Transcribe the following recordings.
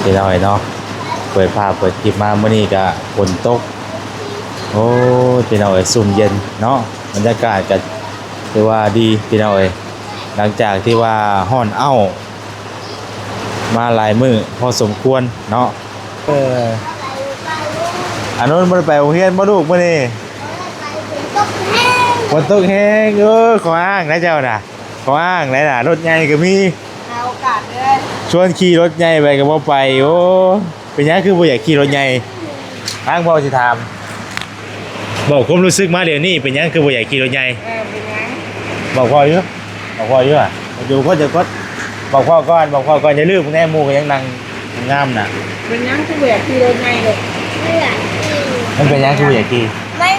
ພີ່ນ້ອງເອີຍເນາະ ເປີດພາບເປີດຄລິບມາມື້ນີ້ກະຝົນຕົກ. ໂອ້ຍ ພີ່ນ້ອງເອີຍ ຊຸ່ມເຢັນເນາະ ບັນຍາກາດກະຖືວ່າດີ ພີ່ນ້ອງເອີຍ ຫຼັງຈາກທີ່ວ່າຮ້ອນອ້າວມາຫຼາຍມື້ພໍສົມຄວນເນາະ. ເອີ ອານົນບໍ່ໄດ້ໄປໂຮງຮຽນບໍ່ລູກມື້ນີ້? ຝົນຕົກແຮງ ເອີ ຂໍ້ອ້າງນະເຈົ້ານະ ຂໍ້ອ້າງໄດ໋ນະ ລົດໃຫຍ່ກະມີ ຫາໂອກາດເລີຍ ຊວນຂີ່ລົດໃຫຍ່ໄປກະບໍ່ໄປ. ໂອ້ ເປັນຫຍັງຄືບໍ່ຢາກຂີ່ລົດໃຫຍ່? ທາງພໍ່ຊິຖາມ ບອກຄວາມຮູ້ສຶກມາດຽວນີ້ ເປັນຫຍັງຄືບໍ່ຢາກຂີ່ລົດໃຫຍ່? ເອີ ເປັນຫຍັງ? ບອກພໍ່ຢູ່ ບອກພໍ່ຢູ່ຫວາ ຢູ່ຄົນຈະຄົນ ບອກພໍ່ກ່ອນ ບອກພໍ່ກ່ອນ ຢ່າລືມແນ່ ໝູ່ກະຍັງນັ່ງງາມນະ. ເປັນຫຍັງຄືບໍ່ຢາກຂີ່ລົດໃຫຍ່ເລີຍ? ມັນເປັນຫຍັງຄືບໍ່ຢາກຂີ່? ມັນ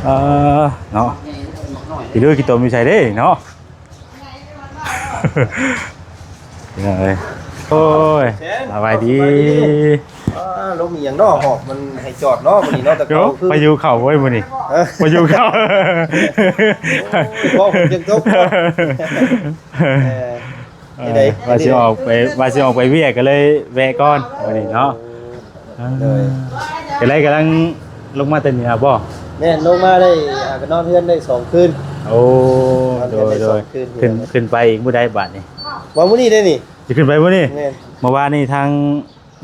ເອີ ເນາະ ຂີ້ດື້ຂີ້ຕົມຢູ່ໃສເດ້ເນາະ? ເອີຍ ໂອ້ຍ ສະບາຍດີ ສະບາຍດີ. ອ້າ ລົມອີ່ຫຍັງເນາະ ຫອບມັນໃຫ້ຈອດເນາະມື້ນີ້ເນາະ ແຕ່ເກົ່າຄື ພາຍຸເຂົ້າເວີຍມື້ນີ້ ເອີ ພາຍຸເຂົ້າ ໂອ້ຍ ເວົ້າເປັນຈັ່ງຕົກເນາະ. ເອີ ເອີ ຈັ່ງໃດ ວ່າຊິອອກໄປ ວ່າຊິອອກໄປວຽກກະເລີຍແວະກ່ອນມື້ນີ້ເນາະ. ໂດຍ ກະເລີຍກຳລັງລົງມາແຕ່ເໜືອບໍ່? ແມ່ນ ລົງມາໄດ້ ອ່າ ກະນອນເຮືອນໄດ້ສອງຄືນ. ໂອ້ ນອນເຮືອນໄດ້ສອງຄືນ ໂດຍ ໂດຍ ຂຶ້ນ ຂຶ້ນໄປອີກມື້ໃດບາດນີ້? ວ່າມື້ນີ້ເດ້ນີ້ ຊິຂຶ້ນໄປມື້ນີ້. ແມ່ນ ເມື່ອວານນີ້ທາງ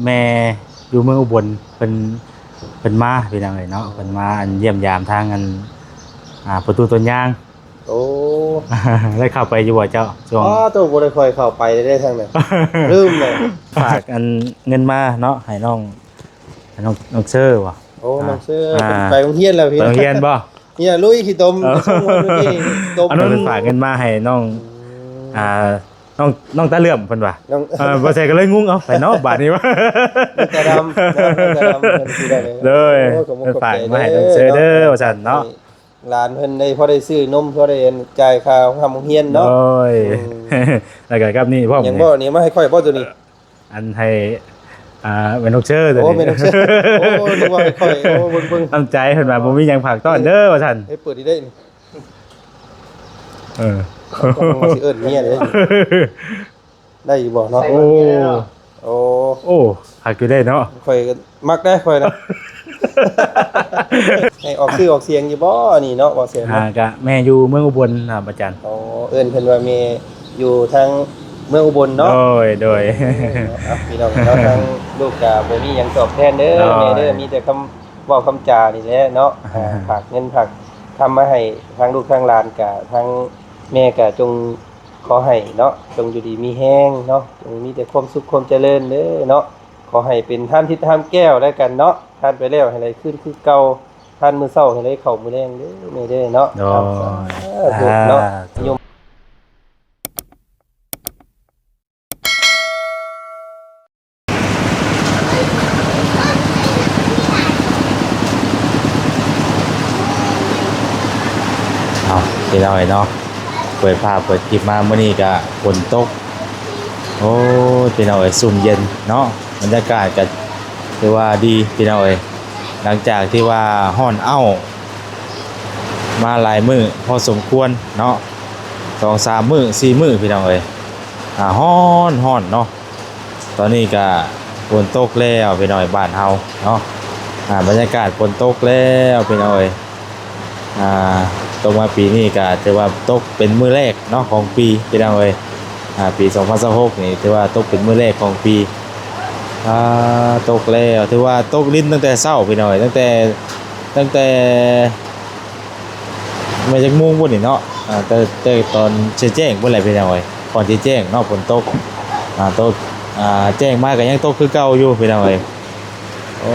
ແມ່ຢູ່ເມືອງອຸບົນ ເພິ່ນ ເພິ່ນມາ ພີ່ນ້ອງເອີຍເນາະ ເພິ່ນມາ ອັນ ຢ້ຽມຢາມທາງ ອັນ ອ່າ ປະຕູຕົ້ນຍາງ. ໂອ້ ໄດ້ເຂົ້າໄປຢູ່ບໍ່ເຈົ້າ? ຊ່ວງ ອໍ ໂຕ ບໍ່ໄດ້ຄ່ອຍເຂົ້າໄປເດ້ທາງນັ້ນ ລືມເລີຍ. ຝາກອັນເງິນມາເນາະ ໃຫ້ນ້ອງ ໃຫ້ນ້ອງ ນ້ອງເຊີບໍ່? ໂອ້ ນ້ອງເຊີ ອ່າ ເພິ່ນໄປໂຮງຮຽນແລ້ວພີ່ ໄປໂຮງຮຽນບໍ່? ເອີ ລຸຍຂີ້ຕົມ ເອີ ໄປສົ່ງເພິ່ນຢູ່ທີ່ຕົມ. ອັນນັ້ນເພິ່ນຝາກເງິນມາໃຫ້ນ້ອງ ອືມ ອ່າ ນ້ອງ ນ້ອງຕາເຫຼື້ອມເພິ່ນວ່າ ນ້ອງ ເອີ ບໍ່ແຊກະເລີຍງົງ ເອົ້າ ໃຜເນາະບາດນີ້ວະ ນ້ອງຕາດຳ ນ້ອງຕາດຳເພິ່ນຊິໄດ້ເລີຍ. ໂດຍ ໂອ້ ຂອບຄຸນຂອບໃຈເດີ ເພິ່ນຝາກມາໃຫ້ນ້ອງເຊີເດີ ເນາະ ວ່າຊັ້ນເນາະ ໃຫ້ ຫຼານເພິ່ນໄດ້ ພໍໄດ້ຊື້ນົມ ພໍໄດ້ຈ່າຍຄ່າໂຮງຮ່ຳໂຮງຮຽນເນາະ. ໂອ້ຍ ອືມ ແລ້ວກະກັບນີ້ພ້ອມ ຫຍັງບໍ່ນີ້ ມາໃຫ້ຂ້ອຍບໍ່ໂຕນີ້? ອັນໃຫ້ ອ່າ ແມ່ນ້ອງເຊີໂຕນີ້. ໂອ້ ແມ່ນ້ອງເຊີ ໂອ້ ນຶກວ່າໃຫ້ຂ້ອຍ ໂອ້ ເບິ່ງໆ ນ້ຳໃຈເພິ່ນວ່າບໍ່ມີຫຍັງຝາກຕ້ອນເດີວ່າຊັ້ນ. ເອີ ເປີດອີກໄດ້ນີ້ ເອີ ເອົາຂອງມາຊິເອີ້ນເມຍເດ້. ໄດ້ຢູ່ບໍ່ເນາະ? ໂອ້ ໂອ້ ໂອ້ ຄັກຢູ່ເດ້ເນາະ ຂ້ອຍກະມັກເດ້ຂ້ອຍນະ. ໃຫ້ອອກຊື່ອອກສຽງຢູ່ບໍ່ນີ້ເນາະ ບໍ່ສຽງເນາະ? ອ່າ ກະແມ່ຢູ່ເມືອງອຸບົນນະອາຈານ. ໂອ້ ເອີ້ນເພິ່ນວ່າແມ່ຢູ່ທາງເມືອງອຸບົນເນາະ. ໂດຍ ໂດຍ ເອີ ເນາະ ພີ່ນ້ອງເນາະ ທາງລູກກະບໍ່ມີຫຍັງຕອບແທນເດີ ໂດຍ ແມ່ເດີ ມີແຕ່ຄຳເວົ້າຄຳຈານີ້ແຫຼະເນາະ. ອ່າ ຝາກເງິນຝາກຄຳມາໃຫ້ທາງລູກທາງຫຼານ ກະທາງແມ່ກະຈົ່ງ ຂໍໃຫ້ເນາະ ຈົ່ງຢູ່ດີມີແຮງເນາະ ຈົ່ງມີແຕ່ຄວາມສຸກຄວາມຈະເລີນເດີເນາະ. ຂໍໃຫ້ເປັນທານທິບທານແກ້ວແລ້ວກັນເນາະ ທານໄປແລ້ວໃຫ້ໄດ້ຄືນຄືເກົ່າ ທານມື້ເຊົ້າໃຫ້ໄດ້ເຂົ້າມື້ແລງເດີແມ່ເດີເນາະ. ໂດຍ ສາທຸເນາະ. ເອົາ ພີ່ນ້ອງເອີຍເນາະ ເປີດພາບເປີດຄລິບມາມື້ນີ້ກະຝົນຕົກ. ໂອ້ຍ ພີ່ນ້ອງເອີຍ ຊຸ່ມເຢັນເນາະ ບັນຍາກາດກະຖືວ່າດີ ພີ່ນ້ອງເອີຍ ຫຼັງຈາກທີ່ວ່າຮ້ອນອ້າວມາຫຼາຍມື້ພໍສົມຄວນເນາະ ສອງສາມມື້ ສີ່ມື້ ພີ່ນ້ອງເອີຍ ອ່າ ຮ້ອນ ຮ້ອນເນາະ. ຕອນນີ້ກະຝົນຕົກແລ້ວພີ່ນ້ອງເອີຍ ບ້ານເຮົາເນາະ ອ່າ ບັນຍາກາດຝົນຕົກແລ້ວພີ່ນ້ອງເອີຍ. ອ່າ ຕົກມາປີນີ້ກະຖືວ່າຕົກເປັນມື້ແລກເນາະຂອງປີພີ່ນ້ອງເອີຍ ອ່າ ປີສອງພັນຊາວຫົກນີ້ຖືວ່າຕົກເປັນມື້ແລກຂອງປີ. ອ່າ ຕົກແລ້ວ ຖືວ່າຕົກລິນຕັ້ງແຕ່ເຊົ້າພີ່ນ້ອງເອີຍ ຕັ້ງແຕ່ ຕັ້ງແຕ່ ແມ່ນຈັກໂມງພຸ້ນນີ້ເນາະ ອ່າ ແຕ່ ແຕ່ຕອນແຈ້ງໆພຸ້ນແຫຼະພີ່ນ້ອງເອີຍ ກ່ອນຊິແຈ້ງເນາະ ຝົນຕົກ ອ່າ ຕົກ ອ່າ ແຈ້ງມາກະຍັງຕົກຄືເກົ່າຢູ່ພີ່ນ້ອງເອີຍ. ໂອ້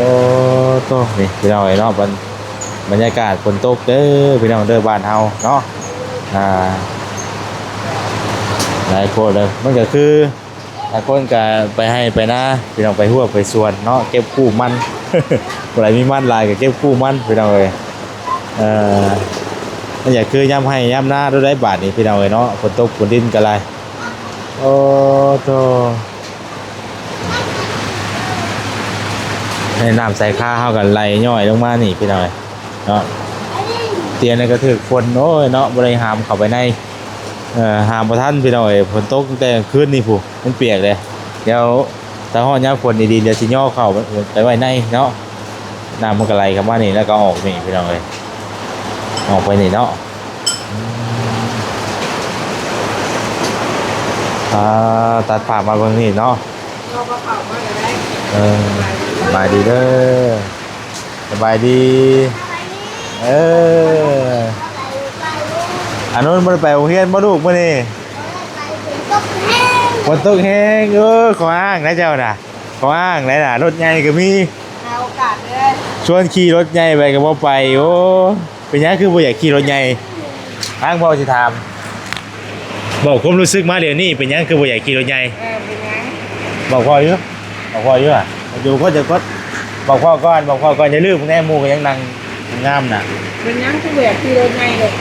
ໂຕ ນີ້ພີ່ນ້ອງເອີຍເນາະ ບັນ ບັນຍາກາດຝົນຕົກເດີພີ່ນ້ອງເດີ ບ້ານເຮົາເນາະ ອ່າ ຫຼາຍຄົນເລີຍ ມັນກະຄື ຫຼາຍຄົນກະໄປໄຮ່ໄປນາພີ່ນ້ອງ ໄປຮົ້ວໄປສວນເນາະ ເກັບກູ້ມັນ ຜູ້ໃດມີມັນຫຼາຍກະເກັບກູ້ມັນພີ່ນ້ອງເອີຍ. ເອີ ມັນຢາກຄືຍາມໄຮ່ຍາມນາໂລດໄດ໋ບາດນີ້ພີ່ນ້ອງເອີຍເນາະ ຝົນຕົກຝົນດິນກະຫຼາຍ. ໂອ້ ໂທ້ ໃນນ້ຳໃສຄາເຮົາກະໄຫຼຍ້ອຍລົງມານີ້ພີ່ນ້ອງເອີຍເນາະ ຕຽງນັ້ນກະຖືກຝົນ ໂອ້ຍເນາະ ບໍ່ໄດ້ຫາມເຂົ້າໄປໃນ. ເອີ ຫາບໍ່ທັນພີ່ນ້ອງເອີຍ ຝົນຕົກຕັ້ງແຕ່ກາງຄືນນີ້ພຸ້ນ ມັນປຽກເດ້. ດຽວຖ້າຮອດຍາມຝົນດີໆ ດຽວຊິຍໍເຂົ້າໄປໄວ້ໃນເນາະ. ນ້ຳມັນກໍໄຫຼເຂົ້າມານີ້ ແລ້ວກໍອອກນີ້ພີ່ນ້ອງເອີຍ ອອກໄປນີ້ເນາະ. ອ່າ ຕັດພາບມາເບິ່ງນີ້ເນາະ. ເອີ ສະບາຍດີເດີ. ສະບາຍດີ. ເອີ ອານົນບໍ່ໄດ້ໄປໂຮງຮຽນບໍ່ລູກມື້ນີ້? ຝົນຕົກແຮງ. ເອີ ຂໍ້ອ້າງນະເຈົ້ານະ ຂໍ້ອ້າງໄດ໋ນະ. ລົດໃຫຍ່ກໍມີ ຫາໂອກາດເດີ. ຊວນຂີ່ລົດໃຫຍ່ໄປກໍບໍ່ໄປ. ໂອ້ ເປັນຫຍັງຄືບໍ່ຢາກຂີ່ລົດໃຫຍ່? ທາງພໍ່ຊິຖາມ. ບອກຄວາມຮູ້ສຶກມາດຽວນີ້ ເປັນຫຍັງຄືບໍ່ຢາກຂີ່ລົດໃຫຍ່? ເອີ ເປັນຫຍັງ? ບອກພໍ່ຢູ່ ບອກພໍ່ຢູ່ຫວາ? ຢູ່ຄົນຈະຄົນ ບອກພໍ່ກ່ອນ ບອກພໍ່ກ່ອນ. ຢ່າລືມແນ່ ໝູ່ກໍຍັງນັ່ງງາມນະ. ເປັນຫຍັງຄືບໍ່ຢາກຂີ່ລົດໃຫຍ່ເລີຍ?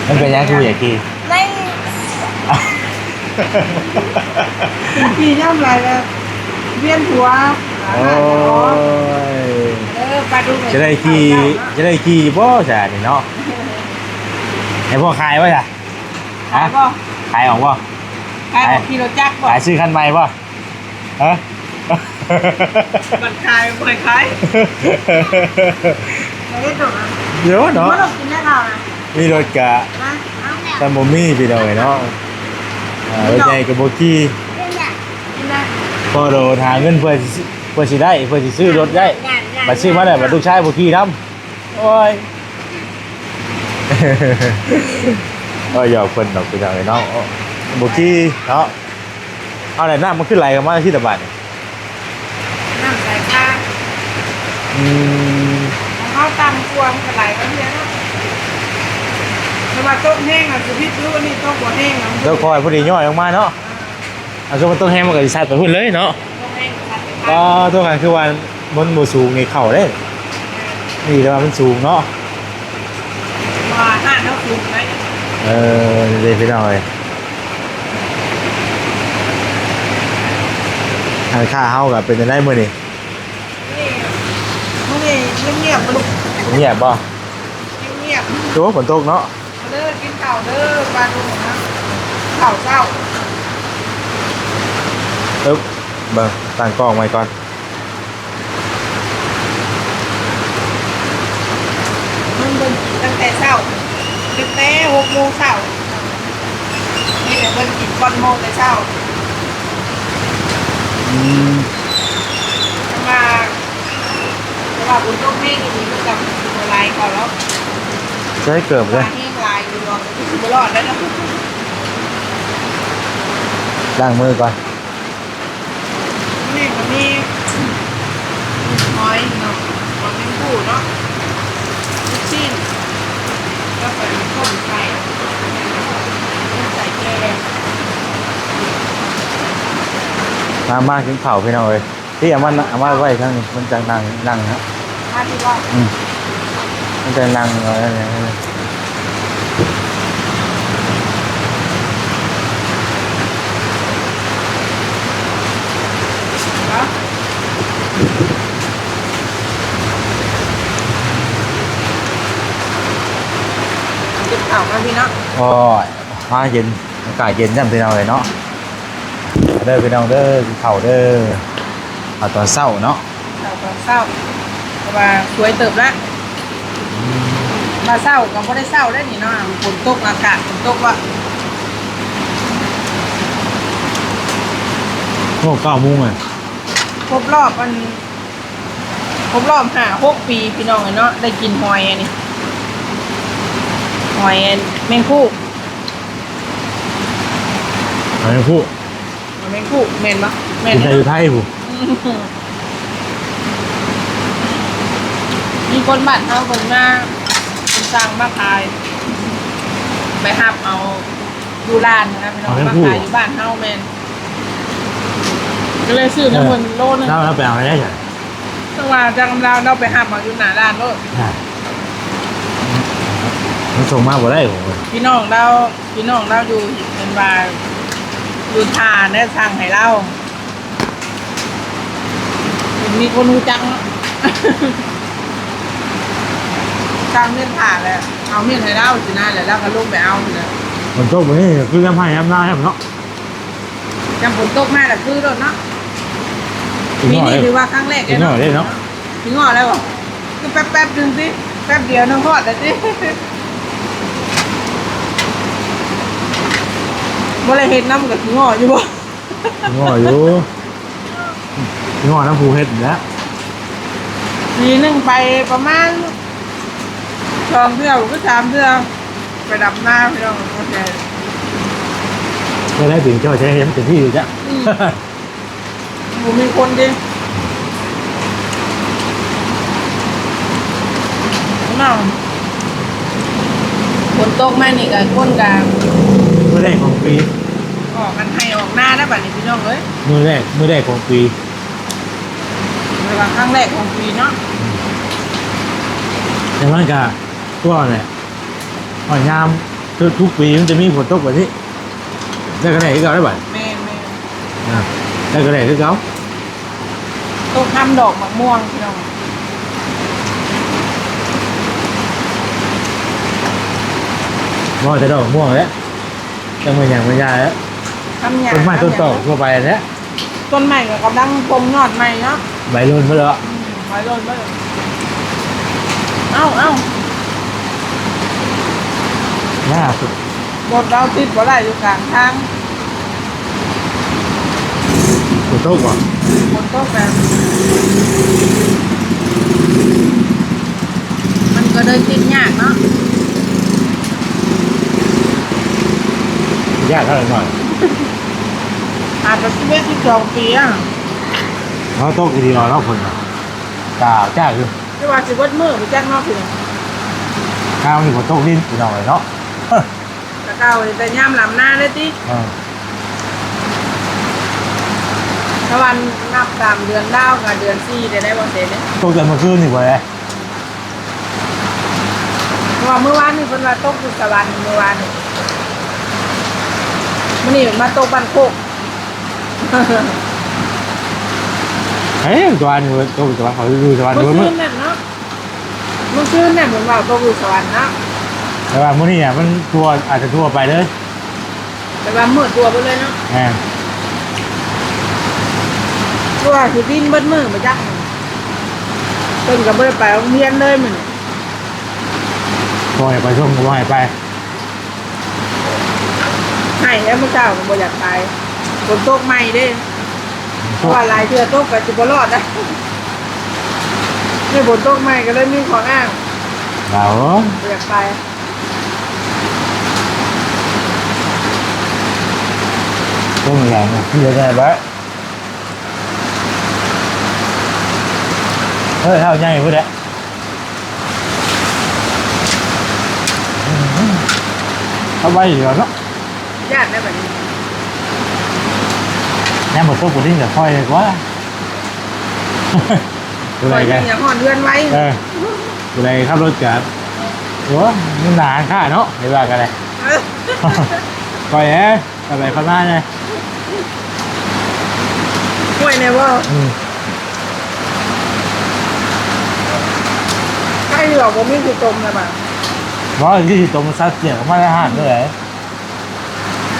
ມັນເປັນຫຍັງຄືບໍ່ຢາກຂີ່? ມັນ ຂີ່ຍາມໃດລະວຽນຫົວ. ໂອ້ຍ ເອີ ປາດຸກ ຈະໄດ້ຂີ່ ຈະໄດ້ຂີ່ຢູ່ບໍ່ຊະນີ້ເນາະ? ໃຫ້ພໍ່ຂາຍບໍ່ຊະ? ຮະ? ຂາຍບໍ່? ຂາຍອອກບໍ່? ຂາຍອອກ ຂາຍ ຂີ່ລົດຈັກບໍ່? ຂາຍຊື້ຄັນໃໝ່ບໍ່? ຮະ? ມັນຂາຍ ບໍ່ໃຫ້ຂາຍ. ເຮັດດອກນະ ເດີເນາະ ບໍ່ຕ້ອງກິນແລ້ວເຮົານະ. ມີລົດກະ ມາ ເອົາແລ້ວ ຄັນບໍ່ມີພີ່ນ້ອງເອີຍເນາະ. ອ່າ ລົດໃຫຍ່ກໍບໍ່ຂີ່ ກິນນະ ພໍໂດນຫາເງິນເພື່ອຊິ ເພື່ອຊິໄດ້ ເພື່ອຊິຊື້ລົດໄດ້. ບັດຊື້ມາແລ້ວ ບັດລູກຊາຍບໍ່ຂີ່ນຳ. ໂອ້ຍ ໂອ້ຍ ຢອກເພິ່ນດອກພີ່ນ້ອງເອີຍເນາະ ບໍ່ຂີ່ເນາະ. ເອົາແຫຼະ ນ້ຳມັນຄືໄຫຼເຂົ້າມາທີ່ລະບາດນີ້? ນ້ຳໄຫຼມາ ອືມ ຂອງເຮົາຕ່ຳກວ່າ ມັນກໍໄຫຼມາເທື່ອເນາະ. ແຕ່ວ່າຕົກແຮງອະຊິພິດຢູ່ ອັນນີ້ຕົກບໍ່ແຮງອະ ຕົກຄ່ອຍພໍດີຍ້ອຍອອກມາເນາະ. ອ່າ ເອົາ ສົມມຸດຕົກແຮງມັນກໍຊິຊັດໄປພຸ້ນເລີຍເນາະ. ຕົກແຮງກໍຊັດໄປ ອໍ ຕົກຫັ້ນຄືວ່າມັນບໍ່ສູງນີ້ເຂົ້າເດ້. ນີ້ແຕ່ວ່າມັນສູງເນາະ ວ່າຮ້ານເຮົາສູງໄດ໋. ເອີ ນີ້ເດ້ພີ່ນ້ອງເອີຍ ຮ້ານຄ້າເຮົາກໍເປັນຈັ່ງໃດມື້ນີ້? ມື້ນີ້ ມື້ນີ້ງຽບໆ ບໍ່ລູກ? ງຽບບໍ່? ງຽບໆ ໂອ້ ຝົນຕົກເນາະ. ມາເດີ ກິນເຂົ້າເດີ ປາດຸກນະ ເຂົ້າເຊົ້າ. ເອີ ເບິ່ງ ຕັ້ງກ້ອງໄວ້ກ່ອນ. ເບິ່ງ ເບິ່ງ ຕັ້ງແຕ່ເຊົ້າ ຕັ້ງແຕ່ຫົກໂມງເຊົ້າ ມີແຕ່ເພິ່ນກິນກ່ອນໝູ່ແຕ່ເຊົ້າ. ອືມ ແຕ່ວ່າ ແຕ່ວ່າຝົນຕົກແຮງອີ່ຫຼີ ມັນກໍບໍ່ຫຼາຍເຂົ້າດອກ. ໃສ່ເກີບເລີຍ ແຮງຫຼາຍຢູ່ດອກ ຄືຊິບໍ່ລອດແລ້ວເນາະ. ລ້າງມືກ່ອນ. ນີ້ກໍມີຫອຍເນາະ ຫອຍແມງພູ່ເນາະ ລູກຊີ້ນ ແລ້ວກໍຕົ້ມໄກ່ ຕົ້ມໄກ່ແຈ່ວ. ມາ ມາກິນເຂົ້າພີ່ນ້ອງເອີຍ. ທີ່ເອົາມາ ເອົາມາໄວ້ທາງນີ້ ມັນຈັ່ງນັ່ງ ນັ່ງເນາະ ມາທີ່ບໍ່? ອືມ ມັນຈັ່ງນັ່ງ ເອີ ກິນເຂົ້າກັນພີ່ນ້ອງ. ໂອ້ຍ ຟ້າເຢັນ ອາກາດເຢັນຊ້ຳພີ່ນ້ອງເອີຍເນາະ. ມາເດີພີ່ນ້ອງເດີ ກິນເຂົ້າເດີ ເຂົ້າຕອນເຊົ້າເນາະ ເຂົ້າຕອນເຊົ້າ ເພາະວ່າສວຍເຕີບລະ ມາເຊົ້າກໍບໍ່ໄດ້ເຊົ້າໄດ໋ນີ້ເນາະ ຝົນຕົກ ອາກາດຝົນຕົກວ່າ. ໂອ້ ເກົ້າໂມງແລ້ວ ຄົບລອບອັນ ຄົບລອບຫ້າຫົກປີພີ່ນ້ອງເອີຍເນາະ ໄດ້ກິນຫອຍອັນນີ້ ຫອຍອັນແມງພູ່ ຫອຍແມງພູ່ ຫອຍແມງພູ່ແມ່ນບໍ່? ແມ່ນ ກິນໄດ້ຢູ່ໄທພຸ້ນ ມີຄົນບ້ານເຮົາເພິ່ນມາ ເພິ່ນສັ່ງມາຂາຍ ໄປຮັບເອົາ ຢູ່ລານນະພີ່ນ້ອງ ມາຂາຍຢູ່ບ້ານເຮົາ ແມ່ນ ກໍເລີຍຊື້ນຳເພິ່ນໂລໜຶ່ງ. ເອີ ລາວໄປເອົາໄດ້ໃສ? ຈັ່ງວ່າຈັກນຳລາວ ລາວໄປຮັບເອົາຢູ່ໜ້າລານໂລດ. ອ່າ ມັນສົ່ງມາບໍ່ໄດ້ ພີ່ນ້ອງລາວ ພີ່ນ້ອງລາວຢູ່ ເຫັນວ່າຢູ່ທ່າແນະ ສັ່ງໃຫ້ລາວ. ເຫັນມີຄົນຮູ້ຈັກເນາະ ສ້າງມ້ຽນຜ້າແຫຼະ ເອົາມ້ຽນໃຫ້ລາວຊີ້ນະ ແລ້ວລາວກໍລົງໄປເອົາພຸ້ນແຫຼະ. ຝົນຕົກແບບນີ້ຄືຍາມໄຮ່ຍາມນາແທ້ເນາະ. ຍາມຝົນຕົກມາລະຄືໂລດເນາະ. ປີນີ້ຖືວ່າຄັ້ງແລກເລີຍເນາະ. ເນາະ ຄືແປັບໆໜຶ່ງຕິ ແປັບດຽວໜຶ່ງຮອດແລ້ວຕິ. ບໍ່ໄດ້ເຮັດນຳກໍຄືງໍ້ຢູ່ບໍ່? ງໍ້ຢູ່ ງໍ້ນຳຜູ້ເຮັດນີ້ແຫຼະ. ປີໜຶ່ງໄປປະມານສອງເທື່ອ ຫຼືສາມເທື່ອ ໄປດຳນາພີ່ນ້ອງ. ບໍ່ໄດ້ ປີນີ້ເຈົ້າໃຊ້ເຮັດເຕັມທີ່ຢູ່ຈ້ະ. ອືມ ບໍ່ມີຄົນຕິ ເນາະ. ຝົນຕົກມານີ້ກະຄົນກະ ມື້ແລກຂອງປີ ອອກກັນໄຮ່ອອກນາແລ້ວບັດນີ້ພີ່ນ້ອງເອີຍ. ມື້ແລກ ມື້ແລກຂອງປີ ແຕ່ວ່າຄັ້ງແລກຂອງປີເນາະ. ແຕ່ມັນກະ ຄືວ່າແຫຼະ ຮອດຍາມ ທຸກປີມັນຈະມີຝົນຕົກແບບນີ້ ແລ້ວກະແລ້ຄືເກົ່າໄດ໋ບັດ. ແມ່ນໆ ນະ ແລ້ວກະແລ້ຄືເກົ່າ. ຕົກນຳດອກໝາກມ່ວງພີ່ນ້ອງ. ບໍ່ແຕ່ດອກໝາກມ່ວງແຫຼະ ຈັກແມ່ນຫຍັງແມ່ນຢາແຫຼະ. ຕົ້ນໄມ້ຕົ້ນຕອກທົ່ວໄປແຫຼະ. ຕົ້ນໄມ້ກໍກຳລັງປົງຍອດໃໝ່ເນາະ. ໃບຫຼົ່ນເບິດແລ້ວ. ອືມ ໃບຫຼົ່ນເບິດ. ເອົ້າໆ ລົດລາວຕິດບໍ່ໄດ້ຢູ່ກາງທາງ. ຝົນຕົກບໍ່? ຝົນຕົກແລ້ວ ມັນກໍເລີຍຕິດຍາກເນາະ. ຍາກເທົ່າໃດໜ້ອຍ? ອາດຈະສິບເອັດ ສິບສອງປີອະ. ເຮົາຕົກອີ່ຫຼີເນາະ ຝົນນະ ກະຍາກຢູ່. ຄືວ່າຊິເບິດມື້ບໍ່ຈັກເນາະພີ່ນ້ອງ. ຄາວນີ້ຝົນຕົກດິນພີ່ນ້ອງເອີຍເນາະ. ແຕ່ເກົ່ານີ້ແຕ່ຍາມລຳນາເລີຍຕິ. ເອີ ຖ້າວ່ານັບຕາມເດືອນລາວກໍເດືອນສີ່ໄດ້ ໄດ້ບໍ່ເສເດ້. ຕົກແຕ່ມື້ຄືນນີ້ບໍ່ແລະ. ເພາະວ່າມື້ວານນີ້ເພິ່ນວ່າຕົກຢູ່ສະຫວັນ ມື້ວານນີ້ ມື້ນີ້ມາຕົກບ້ານໂຄກ. ເອີ ຕົກຢູ່ສະຫວັນ ເຂົາຢູ່ສະຫວັນ ມື້ຄືນນັ້ນເນາະ. ມື້ຄືນນັ້ນເພິ່ນວ່າຕົກຢູ່ສະຫວັນເນາະ. ແຕ່ວ່າມື້ນີ້ນະມັນທົ່ວ ອາດຈະທົ່ວໄປເລີຍ. ແຕ່ວ່າມືດທົ່ວເບິດເລີຍເນາະ. ແມ່ນ. ຄືວ່າຊິດິນເບິດມື້ບໍ່ຈັກ. ເພິ່ນກໍບໍ່ໄດ້ໄປໂຮງຮຽນເລີຍມື້ນີ້. ບໍ່ໃຫ້ໄປສົ່ງກໍບໍ່ໃຫ້ໄປ. ໃຫ້ແລ້ວ ມື້ເຊົ້າກໍບໍ່ຢາກໄປ. ຝົນຕົກໃໝ່ເດ້. ເພາະວ່າຫຼາຍເທື່ອຕົກກໍຊິບໍ່ລອດນະ. ນີ້ຝົນຕົກໃໝ່ກໍເລີຍມີຂໍ້ອ້າງ. ເອົາ ບໍ່ຢາກໄປ. ຕົກແຮງນະ ເຮັດໄດ້ບໍ່? ເອີ ເຖົ້າໃຫຍ່ພຸ້ນແຫຼະ. ເອົາໄວ້ຢູ່ແລ້ວເນາະ. ຢ້ານແລ້ວບັດນີ້. ຍາມຝົນຕົກບໍ່ດິນກໍຄ່ອຍດີກວ່າ. ຜູ້ໃດກໍ ຂ້ອຍນີ້ຢາກຮອດເຮືອນໄວ. ເອີ ຜູ້ໃດຂັບລົດກໍ ໂອ້ຍ ມັນໜາຄ້າເນາະ ໄດ້ວ່າກັນແຫຼະ. ເອີ ຄ່ອຍແດ່. ໄປໆ ຂ້ອຍມາແດ່. ຫ້ວຍແດ່ບໍ່? ອືມ. ໃກ້ດອກ ບໍ່ມີຂີ້ຕົມແລ້ວບາດ. ບໍ່ ຂີ້ຕົມຊັກຈຽກອອກມາໃນຮ້ານເລີຍ.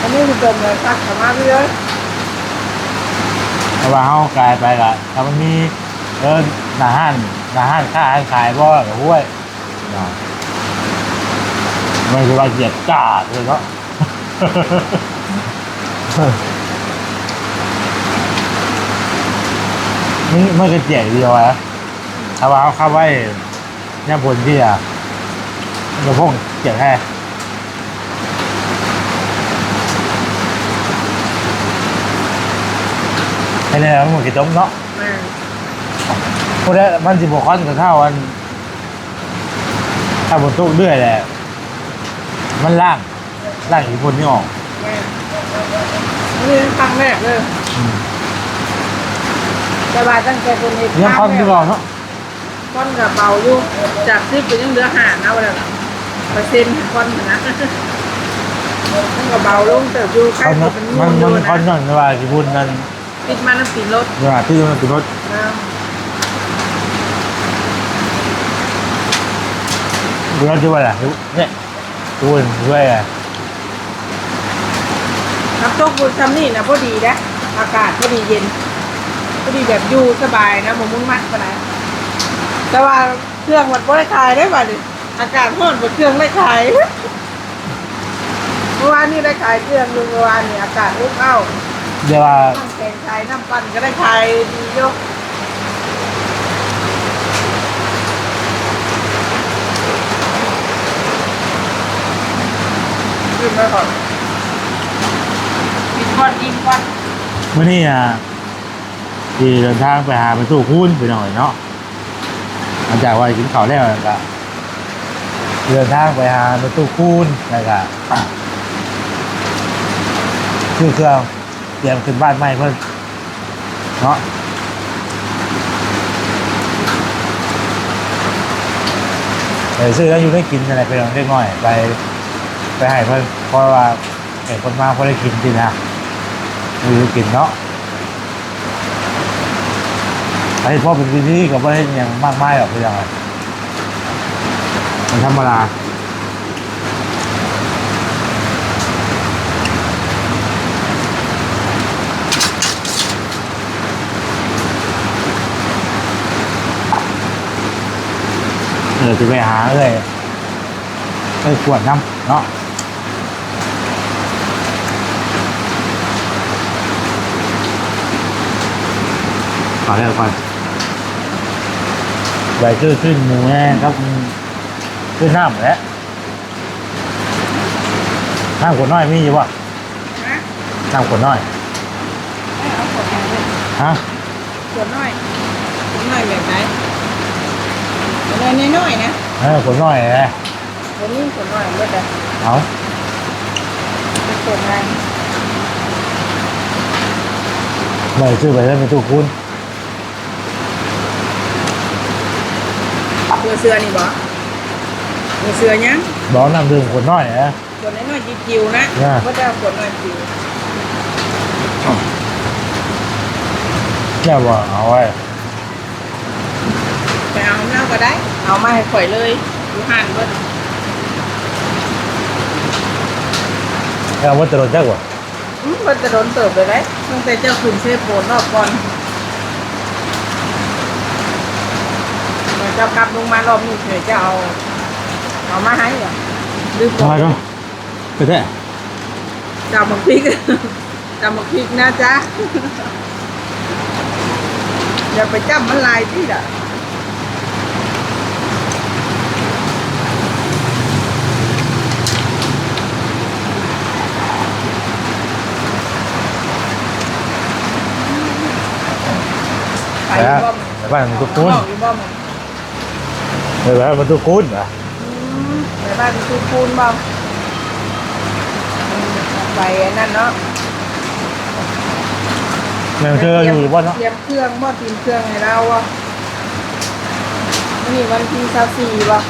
ບໍ່ມີຂີ້ຕົມແລ້ວ ຊັກເຂົ້າມາເລີຍ. ເພາະວ່າເຮົາກາຍໄປລະ ຖ້າມັນມີ ເອີ ໜ້າຮ້ານ ໜ້າຮ້ານຄ້າຮ້ານຂາຍບໍ່ ກໍຫ້ວຍ. ນະ ມັນຄືວ່າຢຽບຈ້າເລີຍເນາະ. ມັນ ມັນກໍແຈກດີວ່າ ຖ້າວ່າເຮົາຂັບໄວຍາມຝົນທີ່ ອະ ລຳໂພງແຈກແຮງ. ແລ້ວມັນບໍ່ຂີ້ຕົມເນາະ. ແມ່ນ. ຜູ້ໃດມັນຊິບໍ່ຄວັນກໍເທົ່າອັນ ຖ້າຝົນຕົກເລື້ອຍແຫຼະ ມັນລ້າງ ລ້າງຂີ້ຝຸ່ນນີ້ອອກ. ແມ່ນ. ນີ້ຄັ້ງແລກເລີຍ. ອືມ. ແຕ່ວ່າຕັ້ງແຕ່ເພິ່ນເຮັດ ຍັງຄວັນຄືເກົ່າເນາະ. ຄວັນກໍເບົາຢູ່ ຈາກສິບກໍຍັງເຫຼືອຫ້ານະ ວ່າແລ້ວນະ ເປີເຊັນຄວັນນະ ມັນກໍເບົາລົງເຕີບຢູ່. ຄວັນ ມັນ ມັນຄວັນຍ້ອນວ່າຂີ້ຝຸ່ນນັ້ນ ຕິດມານຳຕີນລົດ. ເວລາຕິດມານຳຕີນລົດ. ເອີ ເວລາທີ່ວ່າລະ ເນຍ ໂອ້ຍ ເມື່ອຍອະ. ນ້ຳຕົກຢູ່ຊ່ຳນີ້ນະ ພໍດີເດ້ ອາກາດພໍດີເຢັນ ພໍດີແບບຢູ່ສະບາຍນະ ບໍ່ມຸ່ງມັນປານໃດ. ແຕ່ວ່າເຄື່ອງມັນບໍ່ໄດ້ຂາຍເດ້ບາດນີ້ ອາກາດຮ້ອນບັດເຄື່ອງໄດ້ຂາຍ. ເມື່ອວານນີ້ໄດ້ຂາຍເຄື່ອງຢູ່ ເມື່ອວານນີ້ອາກາດອົບອ້າວ ແຕ່ວ່າ ນ້ຳແຂງໃສ ນ້ຳປັ່ນກໍໄດ້ຂາຍດີຢູ່. ອີ່ມແລ້ວກໍ ກິນກ່ອນ ອີ່ມກ່ອນ. ມື້ນີ້ ອ່າ ຊິເດີນທາງໄປຫາແມ່ຕູ້ຄູນ ພີ່ນ້ອງເອີຍເນາະ. ຫຼັງຈາກວ່າກິນເຂົ້າແລ້ວ ແລ້ວກໍເດີນທາງໄປຫາແມ່ຕູ້ຄູນ ແລ້ວກໍຊື້ເຄື່ອງ ຕຽມຂຶ້ນບ້ານໃໝ່ເພິ່ນເນາະ. ໄປຊື້ແນວຢູ່ແນວກິນນັ້ນແຫຼະ ໄປເອົາເດັກນ້ອຍໄປ ໄປໃຫ້ເພິ່ນ ເພາະວ່າ ໃຫ້ເພິ່ນມາພໍໄດ້ກິນຊີ້ນະ ມີຢູ່ກິນເນາະ. ໄອ້ ພໍເປັນພິທີກໍບໍ່ໄດ້ຫຍັງມາກມາຍດອກ ຄືຫຍັງ ມັນທຳມະດາ. ເອີ ຊິໄປຫາເອື້ອຍ ເອື້ອຍກວດນຳເນາະ. ຂໍແລ້ວກ່ອນ ໄປຊື້ຊີ້ນໝູແດ່ກັບຊື້ນ້ຳແຫຼະ. ນ້ຳຂວດນ້ອຍມີຢູ່ບໍ່? ຮະ? ນ້ຳຂວດນ້ອຍ ເອີ ເອົາຂວດໃຫຍ່ເລີຍ. ຮະ? ຂວດນ້ອຍ ຂວດນ້ອຍແບບໃດ? ຂວດນ້ອຍນ້ອຍໆນະ. ເອີ ຂວດນ້ອຍແຫຼະ. ບໍ່ມີ ຂວດນ້ອຍເບິດແລ້ວ. ເອົາ ເປັນຂວດໃຫຍ່ ໄປຊື້ໄປເລີຍ ໄປຕູ້ຄູນ. ເສື້ອ ເສື້ອນີ້ບໍ່? ເສື້ອຫຍັງ? ບໍ່ ນ້ຳດື່ມຂວດນ້ອຍນະ. ຂວດນ້ອຍໆຈິ້ວໆນະ. ເບິດແລ້ວ ຂວດນ້ອຍຈິ້ວ. ແລ້ວບໍ່? ເອົາໄວ້ ໄປເອົານຳລາວກໍໄດ້ ເອົາມາໃຫ້ຂ້ອຍເລີຍ ຢູ່ຮ້ານເບິດ. ແລ້ວບໍ່ຕະຫຼອດຈັກບໍ່? ອືມ ເພິ່ນຈະດົນເຕີບເລີຍເດ້ ຕັ້ງແຕ່ເຈົ້າຂຶ້ນເຊໂປນຮອບກ່ອນ ເຈົ້າກັບລົງມາຮອບນີ້ ເຈົ້າເອົາ ເອົາມາໃຫ້ຫວາ ຫຼືບໍ່? ເອົາໄປເນາະ ໄປແທ້ ຕຳບັກພິກ ຕຳບັກພິກນະຈ໊ະ ຢ່າໄປຈ້ຳມັນຫຼາຍຕິລະ. ໄປຢູ່ບໍ່? ໄປບ້ານແມ່ຕູ້ຄູນ ໄປບ້ານແມ່ຕູ້ຄູນຫວາ? ອືມ ໄປບ້ານແມ່ຕູ້ຄູນບໍ່? ໄປອັນນັ້ນເນາະ ແມ່ນເທື່ອຢູ່ຢູ່ບໍ່ເນາະ? ຕຽມເຄື່ອງບໍ່? ຕຽມເຄື່ອງໃຫ້ລາວບໍ່? ມື້ນີ້ວັນທີຊາວສີ່ບໍ່?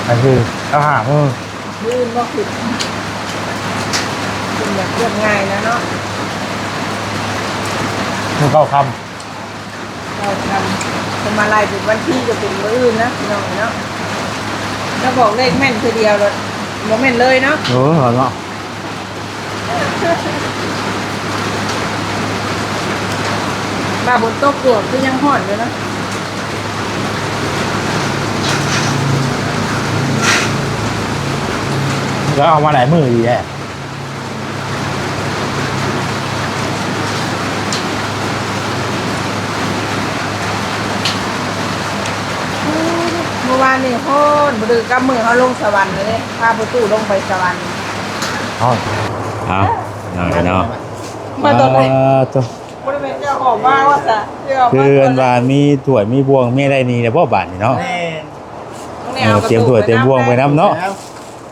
ອັນຄືຊາວຫ້າມື້ ມື້ອື່ນບໍ່? ຄື ຄືຢາກຮຽບງ່າຍນະເນາະ ມື້ເກົ້າຄ່ຳ ເກົ້າຄ່ຳ ເພິ່ນມາໄລ່ເປັນວັນທີ ກໍເປັນມື້ອື່ນນະ ພີ່ນ້ອງເນາະ. ລາວບອກເລກແມ່ນເທື່ອດຽວ ແລ້ວບໍ່ແມ່ນເລີຍເນາະ. ເອີ ເນາະ ວ່າຝົນຕົກຢູ່ ຄືຍັງຮ້ອນຢູ່ນະ. ກໍເອົາມາຫຼາຍມື້ດີແທ້. ມື້ວານນີ້ຮ້ອນ ບໍ່ຖືກກັບມື້ເຮົາລົງສະຫວັນເດ້ ພາພໍ່ຕູ້ລົງໄປສະຫວັນ. ເອົາ ເອົາ ເອົາເນາະ ມາຕອນໃດ? ເອີ ໂທ້ ບໍ່ໄດ້ແມ່ນເຈົ້າຂອງມາວ່າຊະ ຄືອັນວ່າມີຖ້ວຍມີບ່ວງ ແມ່ໄດ້ນີ້ແລ້ວບໍ່ບາດນີ້ເນາະ? ແມ່ນ ເອີ ຕຽມຖ້ວຍຕຽມບ່ວງໄປນຳເນາະ.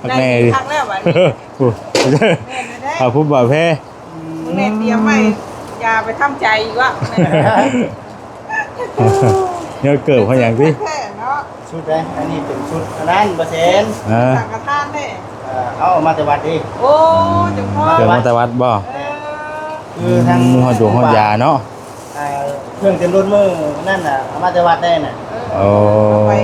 ຄັກແນ່ ຄັກແລ້ວບາດນີ້ ໂອ້ ແມ່ນແລ້ວ ເອົາພຸ້ນບ່າວແພ ອືມ ແມ່ຕຽມໄວ້ ຢ່າໄປທຳໃຈອີກວ່າ ແນວເກີບເຮົາຫຍັງຕິ ແທ້ເນາະ. ຊຸດໃດ? ອັນນີ້ເປັນຊຸດອັນນັ້ນ ບໍ່ແຊນ ເອີ ສັງຄະທານເດ້ ເອີ ເອົາມາແຕ່ວັດເດ້. ໂອ້ ເຈົ້າພໍ່ ເກີບມາແຕ່ວັດບໍ່? ເອີ ຄືທາງ ອືມ ຮອດຢາເນາະ. ອ່າ ເຄື່ອງເຕັມລົດມື້ນັ້ນນະ ເອົາມາແຕ່ວັດໄດ້ນະ. ເອີ ໂອ້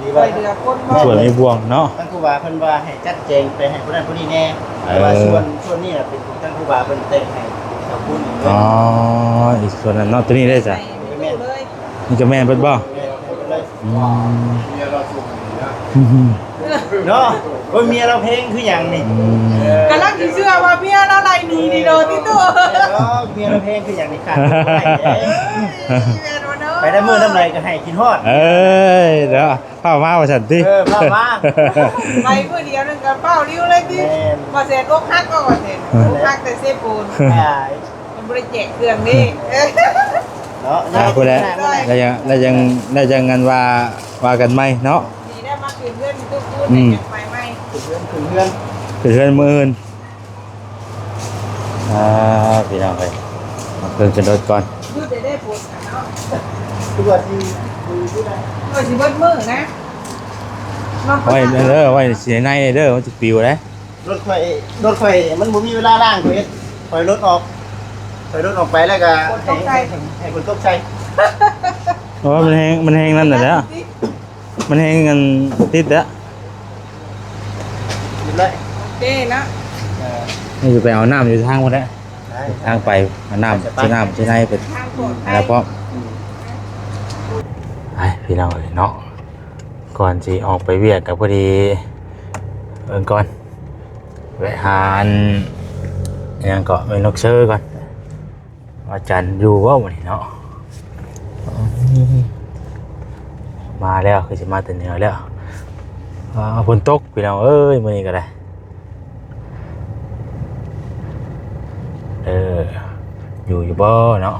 ດີວ່າ ເຫຼືອຄົນ ມີຖ້ວຍມີບ່ວງເນາະ. ທ່ານຄູບາເພິ່ນວ່າໃຫ້ຈັດແຈງໄປໃຫ້ຜູ້ນັ້ນຜູ້ນີ້ແດ່ ເອີ ແຕ່ວ່າສ່ວນ ສ່ວນນີ້ນະເປັນຂອງທ່ານຄູບາເພິ່ນແຕ່ງໃຫ້ເຈົ້າຄຸນ. ອໍ ອີກສ່ວນນັ້ນເນາະ ໂຕນີ້ເດ້ຊະ. ໃຫ້ ນີ້ກະແມ່ນເບິດບໍ່? ແມ່ນເບິດເລີຍ. ອືມ ເນາະ ໂອ້ຍ ເມຍລາວແພງຄືຫຍັງນີ້? ອືມ ເອີ ກຳລັງຊິເຊື່ອວ່າເມຍລາວໄລ່ໜີນີ້ໂດດຕິໂຕ. ເມຍລາວແພງຄືຫຍັງນີ້ ຂາດບໍ່ໄດ້ເດ້. ແມ່ນບໍ່ເນາະ? ໄປນຳມື້ນຳໃດກະໃຫ້ຄິດຮອດ. ເອີຍ ເນາະ ພາມາວ່າຊັ້ນຕິ. ເອີ ພາມາ ໄປມື້ດຽວໜຶ່ງກະຟ້າວລິ້ວເລີຍຕິ. ແມ່ນ ບໍ່ແຊນອົກຫັກບໍ່ ບໍ່ແຊນ ເອີ ອົກຫັກແຕ່ເຊໂປນ. ບໍ່ໄດ້ແຈກເຄື່ອງນີ້ເນາະ. ອ່າ ພຸ້ນແຫຼະ ແລ້ວຍັງ ແລ້ວຍັງ ແລ້ວຍັງອັນວ່າ ວ່າກັນໃໝ່ເນາະ. ດີແລ້ວມາຂຶ້ນເຮືອນທຸກຄົນ ອືມ ໄປໃໝ່ ຂຶ້ນເຮືອນ ຂຶ້ນເຮືອນ ຂຶ້ນເຮືອນມື້ອື່ນ. ອ່າ ພີ່ນ້ອງເອີຍ ເອົາເຄື່ອງຂຶ້ນລົດກ່ອນ. ຢຸດໄດ້ໄດ້ຜົນນະເນາະ ຄືວ່າຊິ ຄືວ່າຊິເບິດມື້ນະ. ໄວ້ເດີ ໄວ້ຊິໃນເດີ ມັນຊິປິວເດ້. ລົດຂ້ອຍ ລົດຂ້ອຍມັນບໍ່ມີເວລາລ້າງ ຂ້ອຍເຮັດ ຂ້ອຍລົດອອກ ຂ້ອຍລົດອອກໄປແລ້ວກະໃຫ້ ໃຫ້ ໃຫ້ຝົນຕົກໃສ່. ໂອ້ ມັນແຮງ ມັນແຮງນັ້ນແຫຼະ ມັນແຮງອັນຕິດແລ້ວ. ໂອເຄເນາະ ເອີ ນີ້ຊິໄປເອົານ້ຳຢູ່ທາງພຸ້ນແຫຼະ ໄດ້ ທາງໄປເອົານ້ຳ ໄປ ຊື້ນ້ຳຊື້ໃນໄປ ທາງປອດໄພ ແລ້ວພ້ອມ. ໄປ ພີ່ນ້ອງເອີຍເນາະ ກ່ອນຊິອອກໄປວຽກກະພໍດີ ເບິ່ງກ່ອນ ແວະຫາອັນ ຫຍັງເກາະ ແມ່ນົກເຊີກ່ອນ. ອາຈານຢູ່ບໍ່ມື້ນີ້ເນາະ? ມາແລ້ວ ຄືຊິມາແຕ່ເໜືອແລ້ວ. ອ່າ ຝົນຕົກພີ່ນ້ອງເອີຍ ມື້ນີ້ກະໄດ້. ເອີ ຢູ່ ຢູ່ບໍ່ເນາະ?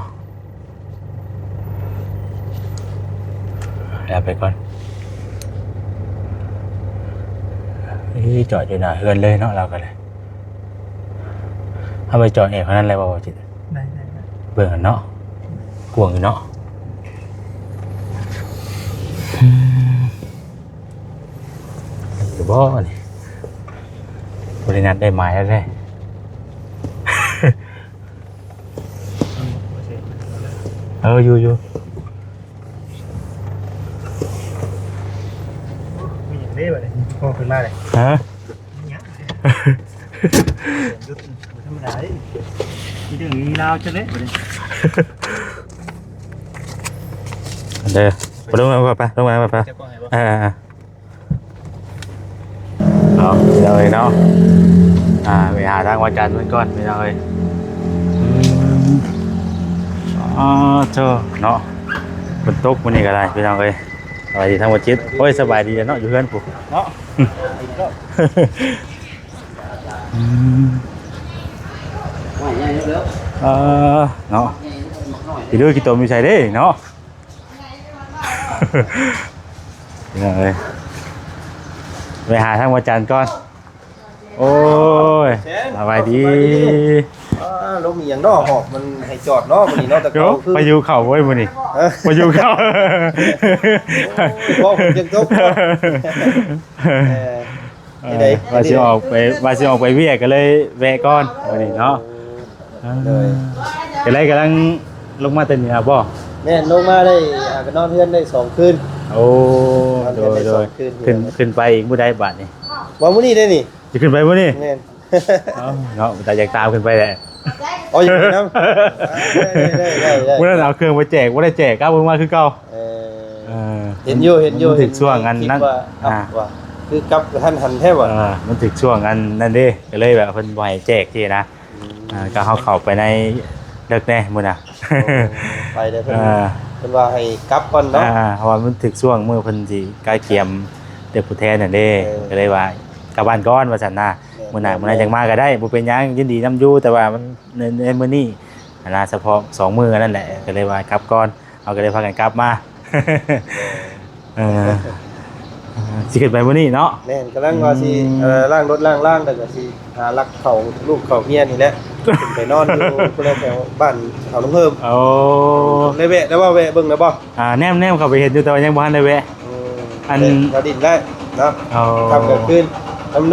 ແລ້ວໄປກ່ອນ. ເອີ ຈອດຢູ່ໜ້າເຮືອນເລີຍເນາະ ລາວກະໄດ້. ເຮົາໄປຈອດແອບເທົ່ານັ້ນແຫຼະບໍ່ ບໍ່ຈິດ? ໄດ້ ໄດ້ ໄດ້ ເບິ່ງຫັ້ນເນາະ ກວ້າງຢູ່ເນາະ. ອືມ ຢູ່ບໍ່ນີ້? ບໍ່ໄດ້ນັດໄດ້ໝາຍແລ້ວເດ້. ເອີ ຢູ່ ຢູ່. ມີຫຍັງເດ້ບັດນີ້ ພໍຂຶ້ນມາເລີຍ ຮະ? ມີຫຍັງ? ຢຸດ ບໍ່ທຳມະດາເດ້ ມີເລື່ອງມີລາວຈັກເດ້ບັດນີ້. ເດີ ໄປລົງມາ ໄປ ລົງມາ ໄປ ໄປ. ເອີ ເອົາ ພີ່ນ້ອງເອີຍເນາະ ອ່າ ໄປຫາທາງວາຈັນເພິ່ນກ່ອນ ພີ່ນ້ອງເອີຍ. ອືມ ອໍ ໂທ້ ເນາະ ຝົນຕົກມື້ນີ້ກະໄດ້ ພີ່ນ້ອງເອີຍ. ສະບາຍດີທາງບໍ່ຈິດ. ໂອ້ຍ ສະບາຍດີແຫຼະເນາະ ຢູ່ເຮືອນພຸ້ນເນາະ. ອືມ ເອີ ເນາະ ໄປດູຂີ້ຕົມຢູ່ໃສເດ້ເນາະ. ພີ່ນ້ອງເອີຍ ໄປຫາທາງວາຈັນກ່ອນ. ໂອ້ຍ ສະບາຍດີ ສະບາຍດີ. ອ່າ ລົມອີ່ຫຍັງເນາະ ຫອບມັນໃຫ້ຈອດເນາະມື້ນີ້ເນາະ. ແຕ່ເກົ່າ ໂອ້ ຄື ພາຍຸເຂົ້າເວີຍມື້ນີ້ ຮະ ພາຍຸເຂົ້າ. ໂອ້ຍ ເວົ້າເຖິງຕົກເນາະ. ເອີ ເອີ ຈັ່ງໃດ ວ່າຊິອອກໄປ ວ່າຊິອອກໄປວຽກ ກະເລີຍແວະກ່ອນມື້ນີ້ເນາະ. ເອີ ໂດຍ ກະເລີຍກຳລັງລົງມາແຕ່ເໜືອບໍ່? ແມ່ນ ລົງມາໄດ້ ອ່າ ກະນອນເຮືອນໄດ້ສອງຄືນ. ໂອ້ ນອນເຮືອນໄດ້ສອງຄືນ. ໂດຍ ໂດຍ ຂຶ້ນ ຂຶ້ນໄປອີກມື້ໃດບາດນີ້? ວ່າມື້ນີ້ເດ້ນີ້ ຊິຂຶ້ນໄປມື້ນີ້? ແມ່ນ. ເອົາເນາະ ຕາຢາກຕາມຂຶ້ນໄປແຫຼະ. ອໍ ຢາກໄປນຳ. ໄດ້ ໄດ້ ໄດ້ ໄດ້. ມື້ນັ້ນເອົາເຄື່ອງໄປແຈກ ບໍ່ໄດ້ແຈກ ກັບມາຄືເກົ່າ. ເອີ ເອີ ເຫັນຢູ່ ເຫັນຢູ່ ມັນຖືກຊ່ວງອັນນັ້ນ ເຫັນຄລິບວ່າ ອ່າ ວ່າ ຄືກັບກະທັນຫັນແທ້ວ່າ. ເອີ ມັນຖືກຊ່ວງອັນນັ້ນເດ້ ກະເລີຍແບບເພິ່ນບໍ່ໃຫ້ແຈກຊີ້ນະ. ອືມ ອ່າ ກະເຮົາເຂົ້າໄປໃນເລິກແດ່ມື້ນະ. ໂອ້ ໄປແດ່ເພິ່ນ ອ່າ ເພິ່ນວ່າໃຫ້ກັບກ່ອນເນາະ. ອ່າ ເພາະວ່າມັນຖືກຊ່ວງມື້ເພິ່ນຊິກະກຽມເລືອກຜູ້ແທນນັ້ນເດ້. ເອີ ກະເລີຍວ່າກັບບ້ານກ່ອນວ່າຊັ້ນນະ. ແມ່ນ ມື້ໜ້າ ແມ່ນ ມື້ໜ້າ ແມ່ນ ຈັ່ງມາກະໄດ້ ບໍ່ເປັນຫຍັງ ຍິນດີນຳຢູ່ ແຕ່ວ່າມັນ ໃນ ໃນມື້ນີ້ຫັ້ນນະ ສະເພາະສອງມື້ນັ້ນແຫຼະ ກະເລີຍວ່າກັບກ່ອນ ເຮົາກະເລີຍພາກັນກັບມາ. ເອີ ຊິຂຶ້ນໄປມື້ນີ້ເນາະ? ແມ່ນ ກຳລັງວ່າຊິ ອືມ ເອີ ລ້າງລົດລ້າງລາງ ແລ້ວກະຊິຫາລັກເຂົ້າລູກເຂົ້າເມຍນີ້ແຫຼະ ຂຶ້ນໄປນອນຢູ່ພຸ້ນແຫຼະ ແຖວບ້ານເຂົານ້ຳເພີ່ມ. ໂອ້ ໄດ້ແວະ ໄດ້ວ່າແວະເບິ່ງແລ້ວບໍ່? ອ່າ ແນມ ແນມເຂົ້າໄປເຫັນຢູ່ ແຕ່ວ່າຍັງບໍ່ທັນໄດ້ແວະ. ອືມ ອັນ ແຖວດິນໄດ້ເນາະ. ໂອ້ ຄ່ຳກາງຄືນ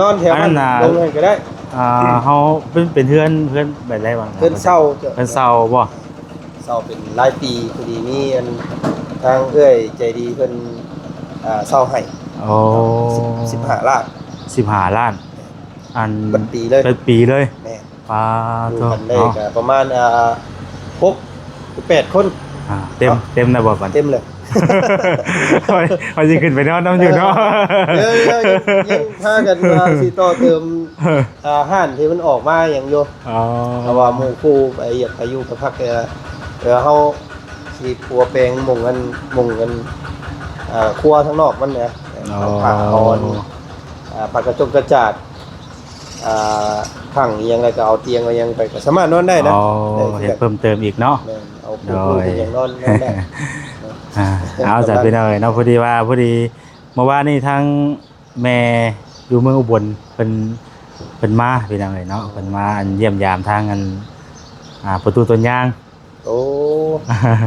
ນອນແຖວ ອັນນັ້ນນະ ລົງຫັ້ນກະໄດ້. ອ່າ ເຮົາເປັນ ເປັນເຮືອນ ເຮືອນແບບໃດຫວາ? ເຮືອນເຊົ່າ. ເຮືອນເຊົ່າບໍ່? ເຊົ່າເປັນຫຼາຍປີ ພໍດີມີອັນ ທາງເອື້ອຍໃຈດີເພິ່ນ ອ່າ ເຊົ່າໃຫ້ ໂອ້ ສິບ ສິບຫ້າລ້ານ ສິບຫ້າລ້ານ ອັນ ເບິດປີເລີຍ ເບິດປີເລີຍ ແມ່ນ ປາ ຢູ່ກັນໄດ້ ໂທ້ ກໍປະມານ ອ່າ ຫົກ ແປດຄົນ ອ່າ ເຕັມ ເນາະ ເຕັມແລ້ວບໍ່ບັດ ເຕັມເລີຍ ວ່າ ວ່າຊິຂຶ້ນໄປນອນນຳຢູ່ເນາະ ເອີ ຍັງ ຍັງ ຍັງພາກັນວ່າຊິຕໍ່ເຕີມ ອ່າ ຮ້ານທີ່ມັນອອກມາຫຍັງຢູ່ ອໍ ເພາະວ່າໝູ່ຄູ່ໄປຢາກໄປຢູ່ໄປພັກ ເອີ ເອີ ເຮົາຊິປົວແປງໝ່ອງອັນ ໝ່ອງອັນ ອ່າ ຄົວທາງນອກມັນນະ ອໍ ເອົາຜ້າເອົາອັນ ອ່າ ຜ້າກະຈົກກະຈາດ ອ່າ ຜັງອີ່ຫຍັງ ແລ້ວກໍເອົາຕຽງເອົາຫຍັງໄປ ກໍສາມາດນອນໄດ້ນະ ອໍ ເຮັດເພີ່ມເຕີມອີກເນາະ ແມ່ນ ເອົາປູກ ໂດຍ ປູກຫຍັງນອນ ນອນໄດ້ ອ່າ ເອົາ ສາທຸ ພີ່ນ້ອງເອີຍເນາະ ພໍດີວ່າ ພໍດີເມື່ອວານນີ້ທາງ ແມ່ຢູ່ເມືອງອຸບົນ ເພິ່ນ ເພິ່ນມາພີ່ນ້ອງເອີຍເນາະ ເພິ່ນມາອັນຢ້ຽມຢາມທາງອັນ ອ່າ ປະຕູຕົ້ນຍາງ ໂອ້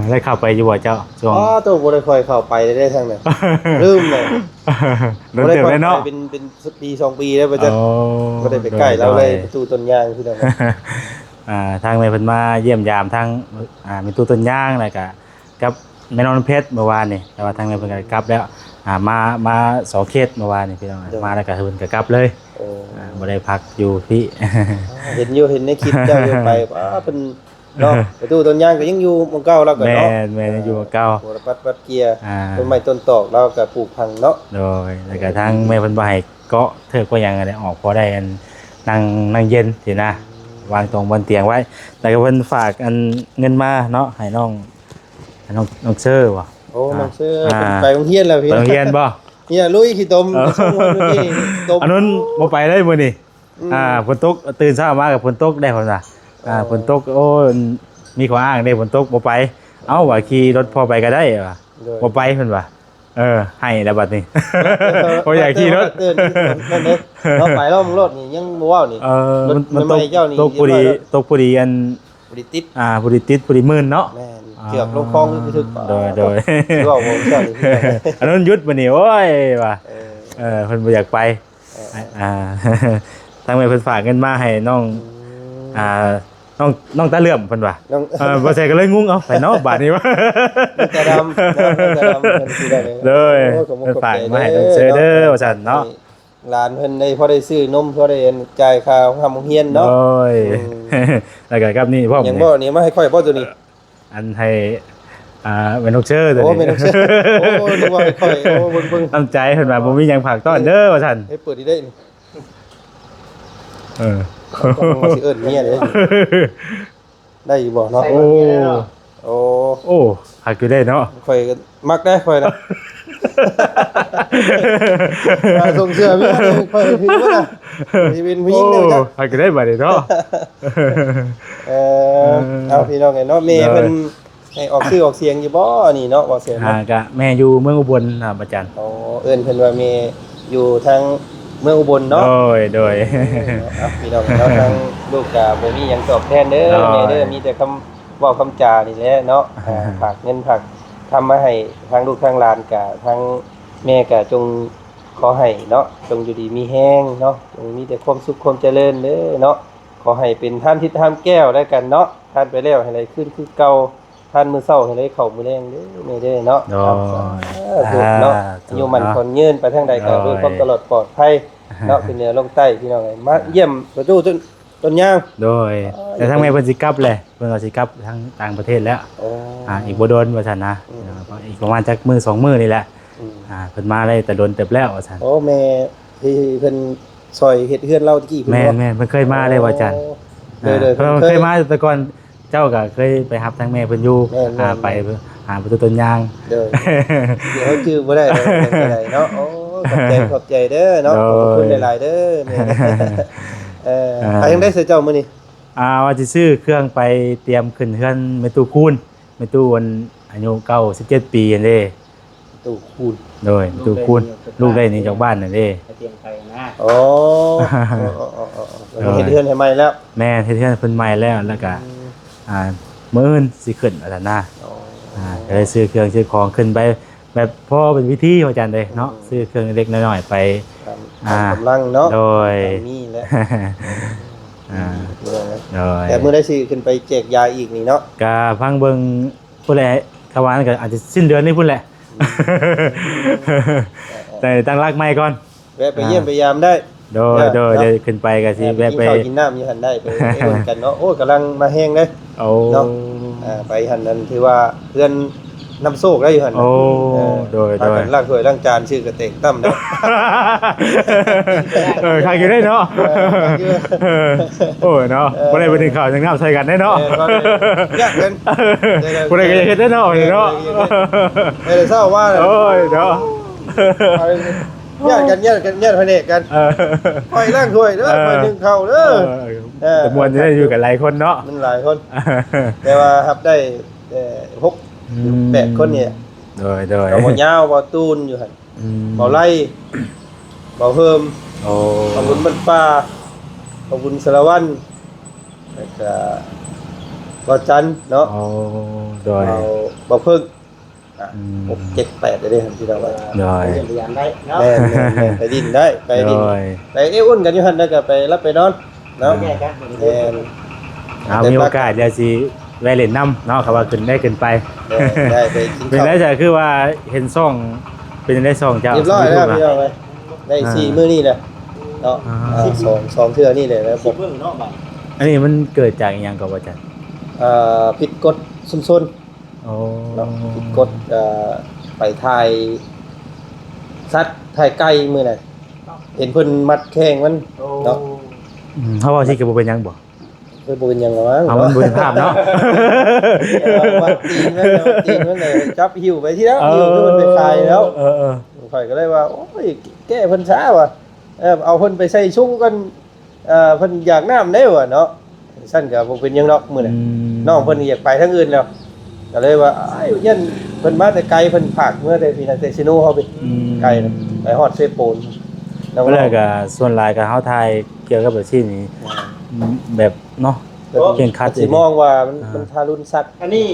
ໄດ້ເຂົ້າໄປຢູ່ບໍ່ເຈົ້າ? ຊ່ວງ ອໍ ໂຕ ບໍ່ໄດ້ຄ່ອຍເຂົ້າໄປເດ້ທາງນັ້ນ ລືມເລີຍ ດົນເຕີບແລ້ວເນາະ ບໍ່ໄດ້ຄ່ອຍໄປເປັນ ເປັນປີສອງປີແລ້ວ ບໍ່ຈັກ ອໍ ບໍ່ໄດ້ໄປໃກ້ລາວເລີຍ ໂດຍ ປະຕູຕົ້ນຍາງ ພີ່ນ້ອງ ອ່າ ທາງແມ່ເພິ່ນມາຢ້ຽມຢາມທາງ ອ່າ ແມ່ຕູ້ຕົ້ນຍາງ ແລ້ວກະ ກັບແມ່ນ້ອງນ້ຳເພັດເມື່ອວານນີ້ ແຕ່ວ່າທາງແມ່ເພິ່ນກໍກັບແລ້ວ ອ່າ ມາ ມາສອງເຂດເມື່ອວານນີ້ພີ່ນ້ອງ ໂດຍ ມາແລ້ວກໍເພິ່ນກໍກັບເລີຍ ໂອ້ ອ່າ ບໍ່ໄດ້ພັກຢູ່ພີ້ ອ່າ ເຫັນຢູ່ ເຫັນໃນຄລິບເຈົ້າຢູ່ໄປ ອ່າ ເພິ່ນເນາະ ປະຕູຕົ້ນຍາງກໍຍັງຢູ່ໝ່ອງເກົ່າລາວກໍເນາະ ແມ່ນ ແມ່ນ ຍັງຢູ່ໝ່ອງເກົ່າ ອ່າ ໂອ້ ປັດ ປັດເກຍ ອ່າ ຕົ້ນໄມ້ຕົ້ນຕອກລາວກໍປູກຝັງເນາະ ໂດຍ ແລ້ວກໍທາງແມ່ເພິ່ນບໍ່ໃຫ້ເກາະເທີກເກາະຫຍັງ ກໍໄດ້ອອກ ພໍໄດ້ອັນ ນັ່ງ ນັ່ງເຢັນຊີ້ນະ ອືມ ວາງຕົງບ່ອນຕຽງໄວ້ ແລ້ວກໍເພິ່ນຝາກອັນເງິນມາເນາະ ໃຫ້ນ້ອງ ນ້ອງ ນ້ອງເຊີບໍ່? ໂອ້ ອ່າ ນ້ອງເຊີ ອ່າ ເພິ່ນໄປໂຮງຮຽນແລ້ວພີ່ ໄປໂຮງຮຽນບໍ່? ນີ້ລຸຍຂີ້ຕົມ ເອີ ໄປສົ່ງເພິ່ນຢູ່ນີ້ ຂີ້ຕົມ ອັນນັ້ນບໍ່ໄປເລີຍມື້ນີ້ ອືມ ອ່າ ຝົນຕົກ ຕື່ນເຊົ້າມາກໍຝົນຕົກໄດ້ເພິ່ນວ່າ ອ່າ ຝົນຕົກ ໂອ້ ມີຂໍ້ອ້າງເດ້ ຝົນຕົກບໍ່ໄປ ເອົ້າ ວ່າຂີ່ລົດພໍ່ໄປກໍໄດ້ວ່າ ໂດຍ ບໍ່ໄປເພິ່ນວ່າ ເອີ ໃຫ້ແລ້ວບັດນີ້ ເອີ ບໍ່ຢາກຂີ່ລົດ ເອີ ນັ້ນເດ້ ເຮົາໄປລອງລົດນີ້ຍັງບໍ່ເວົ້ານີ້ ເອີ ລົດ ມັນ ມັນຕົກ ໃໝ່ໆເຈົ້ານີ້ ຕົກພໍດີ ຕົກພໍດີອັນ ບໍ່ໄດ້ຕິດ ອ່າ ບໍ່ໄດ້ຕິດ ບໍ່ໄດ້ມື່ນເນາະ ແມ່ນ ອ່າ ເກືອບລົງຄອງຄືຖືກ ໂດຍ ໂດຍ ເວົ້າບໍ່ເຈົ້ານີ້ ອັນນັ້ນຢຸດບັດນີ້ ໂອ້ຍ ວ່າ ເອີ ເອີ ເພິ່ນບໍ່ຢາກໄປ ເອີ ອ່າ ທາງແມ່ເພິ່ນຝາກເງິນມາໃຫ້ນ້ອງ ອືມ ອ່າ ນ້ອງ ນ້ອງຕາເຫຼື້ອມເພິ່ນວ່າ ນ້ອງ ເອີ ບໍ່ໃສ່ກໍເລີຍງົງ ເອົ້າ ໃຜເນາະບາດນີ້ ນ້ອງຕາດຳ ນ້ອງຕາດຳ ເພິ່ນຊິໄດ້ເລີຍ ໂດຍ ໂອ້ ຂອບຄຸນ ເພິ່ນຝາກມາໃຫ້ນ້ອງເຊີເດີ ເນາະ ວ່າຊັ້ນເນາະ ໃຫ້ ຫຼານເພິ່ນໄດ້ພໍໄດ້ຊື້ນົມ ພໍໄດ້ ອັນ ຈ່າຍຄ່າໂຮງຮ່ຳໂຮງຮຽນເນາະ ໂດຍ ອືມ ແລ້ວກໍກັບນີ້ພ້ອມ ຍັງບໍ່ ນີ້ມາໃຫ້ຂ້ອຍບໍ່ ໂຕນີ້ ອັນໃຫ້ ອ່າ ແມ່ນົກເຊີ ໂອ້ ໂຕນີ້ ແມ່ນົກເຊີ ໂອ້ ນຶກວ່າໃຫ້ຂ້ອຍ ໂອ້ ເບິ່ງໆ ນ້ຳໃຈເພິ່ນວ່າ ບໍ່ມີຫຍັງຝາກຕ້ອນເດີ ວ່າຊັ້ນ ໃຫ້ເປີດອີກໄດ້ນີ້ ເອີ ຕ້ອງວ່າຊິເອີ້ນເມຍເດ້ ໄດ້ຢູ່ບໍ່ເນາະ ໂອ້ ໂອ້ ໂອ້ ຄັກຢູ່ເດ້ເນາະ ຂ້ອຍມັກໄດ໋ຂ້ອຍນະ ອ່າ ສົ່ງເສື້ອເມຍນີ້ ຂ້ອຍຖືກບໍ່ນະ ຊິເປັນຜູ້ຍິງເດີ ໂອ້ ຄັກຢູ່ເດ້ບາດນີ້ເນາະ ເອີ ເອີ ເອົາ ພີ່ນ້ອງເອີຍເນາະ ແມ່ເພິ່ນ ໂດຍ ໃຫ້ອອກຊື່ອອກສຽງຢູ່ບໍ່ນີ້ເນາະ ບໍ່ແຊນເນາະ ອ່າ ກະແມ່ຢູ່ເມືອງອຸບົນນະອາຈານ ໂອ້ ເອີ້ນເພິ່ນວ່າແມ່ຢູ່ທາງເມືອງອຸບົນເນາະ ໂດຍ ໂດຍ ເອີ ເນາະ ພີ່ນ້ອງເນາະ ທາງລູກກະບໍ່ມີຫຍັງຕອບແທນເດີ ໂດຍ ແມ່ເດີ ມີແຕ່ຄຳ ເວົ້າຄຳຈານີ້ແຫຼະເນາະ ອ່າ ຝາກເງິນຝາກຄຳມາໃຫ້ທາງລູກທາງຫຼານ ກະທາງແມ່ກະຈົ່ງຂໍໃຫ້ເນາະ ຈົ່ງຢູ່ດີມີແຮງເນາະ ຈົ່ງມີແຕ່ຄວາມສຸກຄວາມຈະເລີນເດີເນາະ ຂໍໃຫ້ເປັນທານທິບທານແກ້ວແລ້ວກັນເນາະ ທານໄປແລ້ວໃຫ້ໄຫຼຄືນຄືເກົ່າ ທານມື້ເຊົ້າໃຫ້ໄຫຼເຂົ້າມື້ແລງເດີແມ່ເດີເນາະ ໂດຍ ສາທຸເນາະ ສາທຸ ອາຍຸໝັ້ນຂວັນຍືນ ໄປທາງໃດກໍ ໂດຍ ດ້ວຍຄວາມຕະຫຼອດປອດໄພເນາະ ຂຶ້ນເໜືອລົງໃຕ້ ພີ່ນ້ອງເອີຍ ມາຢ້ຽມປະຕູ ຕົ້ນຍາງ ໂດຍ ອໍ ແຕ່ທາງແມ່ເພິ່ນຊິກັບແຫຼະ ເພິ່ນວ່າຊິກັບທາງຕ່າງປະເທດແລ້ວ ໂອ້ ອ່າ ອີກບໍ່ດົນວ່າຊັ້ນນະ ອືມ ອີກປະມານຈັກມື້ສອງມື້ນີ້ແຫຼະ ອືມ ອ່າ ເພິ່ນມາໄດ້ແຕ່ດົນເຕີບແລ້ວວ່າຊັ້ນ ໂອ້ ແມ່ທີ່ເພິ່ນຊ່ອຍເຮັດເຮືອນລາວຕະກີ້ພຸ້ນ ແມ່ນ ບໍ່ ແມ່ນ ເພິ່ນເຄີຍມາເດ້ວ່າຈັ່ນ ໂອ້ ອ່າ ໂດຍໆ ເພິ່ນເຄີຍມາແຕ່ກ່ອນ ເຈົ້າກໍເຄີຍໄປຮັບທາງແມ່ເພິ່ນຢູ່ ແມ່ນໆ ອ່າ ໄປຫາປະຕູຕົ້ນຍາງ ໂດຍ ດຽວເຮົາຈື່ບໍ່ໄດ້ເນາະ ເປັນໄປໄດ້ເນາະ ໂອ້ ຂອບໃຈ ຂອບໃຈເດີເນາະ ໂດຍ ຂອບຄຸນຫຼາຍໆເດີແມ່ ເອີ ອ່າ ໄປທາງໃດເສຍເຈົ້າມື້ນີ້ ອ່າ ວ່າຊິຊື້ເຄື່ອງໄປຕຽມຂຶ້ນເຮືອນແມ່ຕູ້ຄູນ ແມ່ຕູ້ອັນອາຍຸເກົ້າສິບເຈັດປີຫັ້ນເດ້ ຕູ້ຄູນ ໂດຍ ແມ່ຕູ້ຄູນ ລູກໄດ້ໜີຈາກບ້ານຫັ້ນເດ້ ໄປຕຽມໄປນະ ອໍ ເຮັດເຮືອນໃຫ້ໃໝ່ແລ້ວ ແມ່ນ ເຮັດເຮືອນໃຫ້ເພິ່ນໃໝ່ແລ້ວ ແລ້ວກະ ອືມ ອ່າ ມື້ອື່ນຊິຂຶ້ນວ່າຊັ້ນນະ ອໍ ອ່າ ກໍເລີຍຊື້ເຄື່ອງຊື້ຂອງຂຶ້ນໄປ ແບບພໍເປັນພິທີ ອາຈານເອີຍເນາະ ອືມ ຊື້ເຄື່ອງເລັກໆນ້ອຍໆໄປ ຕາມ ອ່າ ກຳລັງເນາະ ໂດຍ ຕາມມີແຫຼະ ອ່າ ໂດຍ ແຕ່ມື້ໃດຊິຂຶ້ນໄປແຈກຢາອີກນີ້ເນາະ ກະຟັງເບິ່ງພຸ້ນແຫຼະ ຄາດວ່າກໍອາດຈະສິ້ນເດືອນນີ້ພຸ້ນແຫຼະ ແຕ່ຕັ້ງຫຼັກໃໝ່ກ່ອນ ແວະໄປຢ້ຽມໄປຢາມໄດ້ ໂດຍ ເອີ ໂດຍ ເນາະ ໄດ້ຂຶ້ນໄປກໍຊິ ເອີ ໄປ ແວະ ໄປກິນເຂົ້າກິນນ້ຳຢູ່ຫັ້ນໄດ້ ໄປ ໄປເອີ້ນກັນເນາະ ໂອ້ ກຳລັງມາແຮງເດ້ ໂອ້ ເນາະ ອ່າ ໄປຫັ້ນນັ້ນຖືວ່າເຮືອນນຳໂຊກໄດ້ຢູ່ຫັ້ນນະ ໂອ້ ເອີ ໂດຍ ພາກັນ ໂດຍ ລ້າງຖ້ວຍລ້າງຈານ ຊື້ກະແຕງຕຳໄດ້ ເອີ ຄັກຢູ່ເດ້ເນາະ ເອີ ຄັກຢູ່ ໂອ້ຍເນາະ ເອີ ບໍ່ໄດ້ໄປໜຶ້ງເຂົ້າໜຶ້ງນ້ຳໃສ່ກັນເດ້ເນາະ ເອີ ບໍ່ໄດ້ ຢາກເປັນ ຜູ້ໃດກໍຢາກເຮັດເດ້ເນາະ ເອີ ເນາະ ເອີ ເອີ ເຊົ້າວ່າ ໂອ້ຍເນາະ ຍາດກັນ ຍາດກັນ ຍາດພະແນກກັນ ເອີ ຂ້ອຍລ້າງຖ້ວຍເດີ ເອີ ຂ້ອຍໜຶ້ງເຂົ້າເດີ ເອີ ເອີ ແຕ່ມ່ວນຢູ່ໄດ້ຢູ່ກັນຫຼາຍຄົນເນາະ ມັນຫຼາຍຄົນ ແຕ່ວ່າຮັບໄດ້ແຕ່ຫົກ ອືມ ແປດຄົນນີ້ແຫຼະ ໂດຍ ໂດຍ ກໍບໍ່ຍາວ ບໍ່ຕູນຢູ່ຫັ້ນ ອືມ ເບົາໄລ ເບົາເຮີມ ໂອ້ ເບົາບຸນບ້ານປ່າ ເບົາບຸນສາລະວັນ ແລ້ວກະເບົາຈັນເນາະ ໂອ້ ໂດຍ ເບົາ ເບົາເພິ່ງ ອ່ະ ອືມ ຫົກ ເຈັດ ແປດ ເດ້ຫັ້ນ ພີ່ນ້ອງເອີຍ ໂດຍ ໄປຢ້ຽມໄປຢາມໄດ້ເນາະ ແມ່ນໆໆ ໄປຫຼິ້ນໄດ້ ໄປຫຼິ້ນ ໂດຍ ໄປເອີ່ນກັນຢູ່ຫັ້ນ ແລ້ວກໍໄປຫຼັບໄປນອນເນາະ ແມ່ນ ເອົາ ມີໂອກາດດຽວຊິແວ່ຫຼິ້ນນຳເນາະ ຄັນວ່າຂຶ້ນໄດ້ຂຶ້ນໄປ ໄດ້ ໄດ້ໄປກິນເຂົ້າ ເປັນໄດ້ ຄືວ່າເຫັນຊ່ອງ ເປັນຈັ່ງໃດຊ່ອງເຈົ້າ ຮຽບຮ້ອຍແລ້ວ ຢູທູບ ພີ່ນ້ອງເອີຍ ໄດ້ ອ່າ ສີ່ມື້ນີ້ແຫຼະເນາະ ອ່າ ອ່າ ສອງ ສອງເທື່ອນີ້ແຫຼະ ແລ້ວ ສິບມື້ເນາະ ອັນນີ້ມັນເກີດຈາກອີ່ຫຍັງກໍວ່າຈັ່ງ ເອີ ຜິດກົດຊຸມຊົນ ໂອ້ ເນາະ ຜິດກົດ ເອີ ໄປຖ່າຍສັດ ຖ່າຍໄກ່ມື້ນັ້ນ ເຫັນເພິ່ນມັດແຂ້ງມັນເນາະ ອືມ ເຮົາເວົ້າຊິກໍບໍ່ເປັນຫຍັງບໍ່ ເອີ ບໍ່ເປັນຫຍັງດອກ ເອົາ ເນາະ ມັນບໍ່ເຫັນພາບເນາະ ເອີ ມັດຕີນມັນ ມັດຕີນມັນ ຈັບຫິ້ວໄປທີ່ແລ້ວ ເອີ ຫິ້ວຄືມັນໄປຂາຍແລ້ວ ເອີ ຂ້ອຍກໍເລີຍວ່າ ໂອ້ຍ ແກ້ເພິ່ນຊາວ່າ ເອີ ເອົາເພິ່ນໄປໃສ່ຊຸງກ່ອນ ເອີ ເພິ່ນຢາກນ້ຳເດ້ວ່າເນາະ ຊັ້ນກໍບໍ່ເປັນຫຍັງດອກມື້ນັ້ນ ອືມ ນ້ອງເພິ່ນກໍຢາກໄປທາງອື່ນແລ້ວ ກໍເລີຍວ່າ ອ້າຍ ຢ້ານເພິ່ນມາແຕ່ໄກ ເພິ່ນຝາກເມືອແຕ່ພີ້ນະ ແຕ່ເຊໂນເຮົາໄປ ອືມ ໄກນະ ໄປຮອດເຊໂປນ ແລ້ວກໍສ່ວນຫຼາຍກໍເຮົາຖ່າຍກ່ຽວກັບອາຊີບນີ້ ອ່າ ແບບເນາະ ແບບເຄັ່ງຄັດ ຊິມອງວ່າມັນ ອ່າ ມັນທາລຸນສັດ ອັນນີ້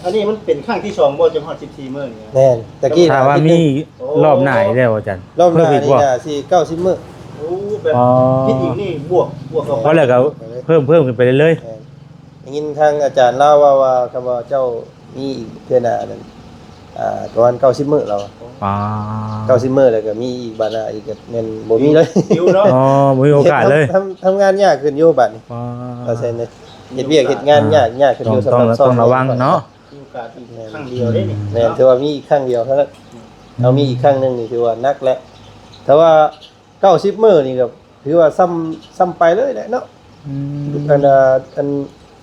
ອັນນີ້ມັນເປັນຄັ້ງທີສອງບໍ່ ຈົນຮອດສິບສີ່ມື້ນີ້ ແມ່ນ ຕະກີ້ ຖ້າວ່າມີ ໂອ້ ຮອບໜ້າອີກແລ້ວອາຈານ ຮອບໜ້ານີ້ນະຊິເກົ້າສິບມື້ ໂອ້ ແບບ ອໍ ຜິດອີກນີ້ບວກ ບວກເຂົ້າໄປ ພໍແລ້ວກໍເພີ່ມ ເພີ່ມຂຶ້ນໄປເລື້ອຍໆ ແມ່ນ ໄດ້ຍິນທາງອາຈານລາວເວົ້າວ່າ ຄຳວ່າເຈົ້າມີອີກເທື່ອໜ້ານັ້ນ ອ່າ ປະມານເກົ້າສິບມື້ລາວ ອໍ ເກົ້າສິບມື້ ແລ້ວກໍມີອີກບາດໜ້າອີກ ກໍແມ່ນບໍ່ມີເລີຍ ເນາະ ອໍ ບໍ່ມີໂອກາດເລີຍ ທຳ ທຳ ທຳງານຍາກຂຶ້ນຢູ່ບາດນີ້ ອໍ ວ່າຊັ້ນເດ້ ເຮັດວຽກເຮັດງານຍາກ ອ່າ ຍາກຂຶ້ນຢູ່ ຕ້ອງ ສຳລັບ ຕ້ອງລະວັງເນາະ ມີໂອກາດອີກຄັ້ງດຽວເດ້ນີ້ ແມ່ນ ຖືວ່າມີອີກຄັ້ງດຽວເທົ່ານັ້ນ ເຮົາມີອີກຄັ້ງໜຶ່ງນີ້ຖືວ່າໜັກແລ້ວ ແຕ່ວ່າເກົ້າສິບມື້ນີ້ກໍຖືວ່າສ່ຳ ສ່ຳໄປເລີຍແຫຼະເນາະ ອືມ ອັນ ອັນ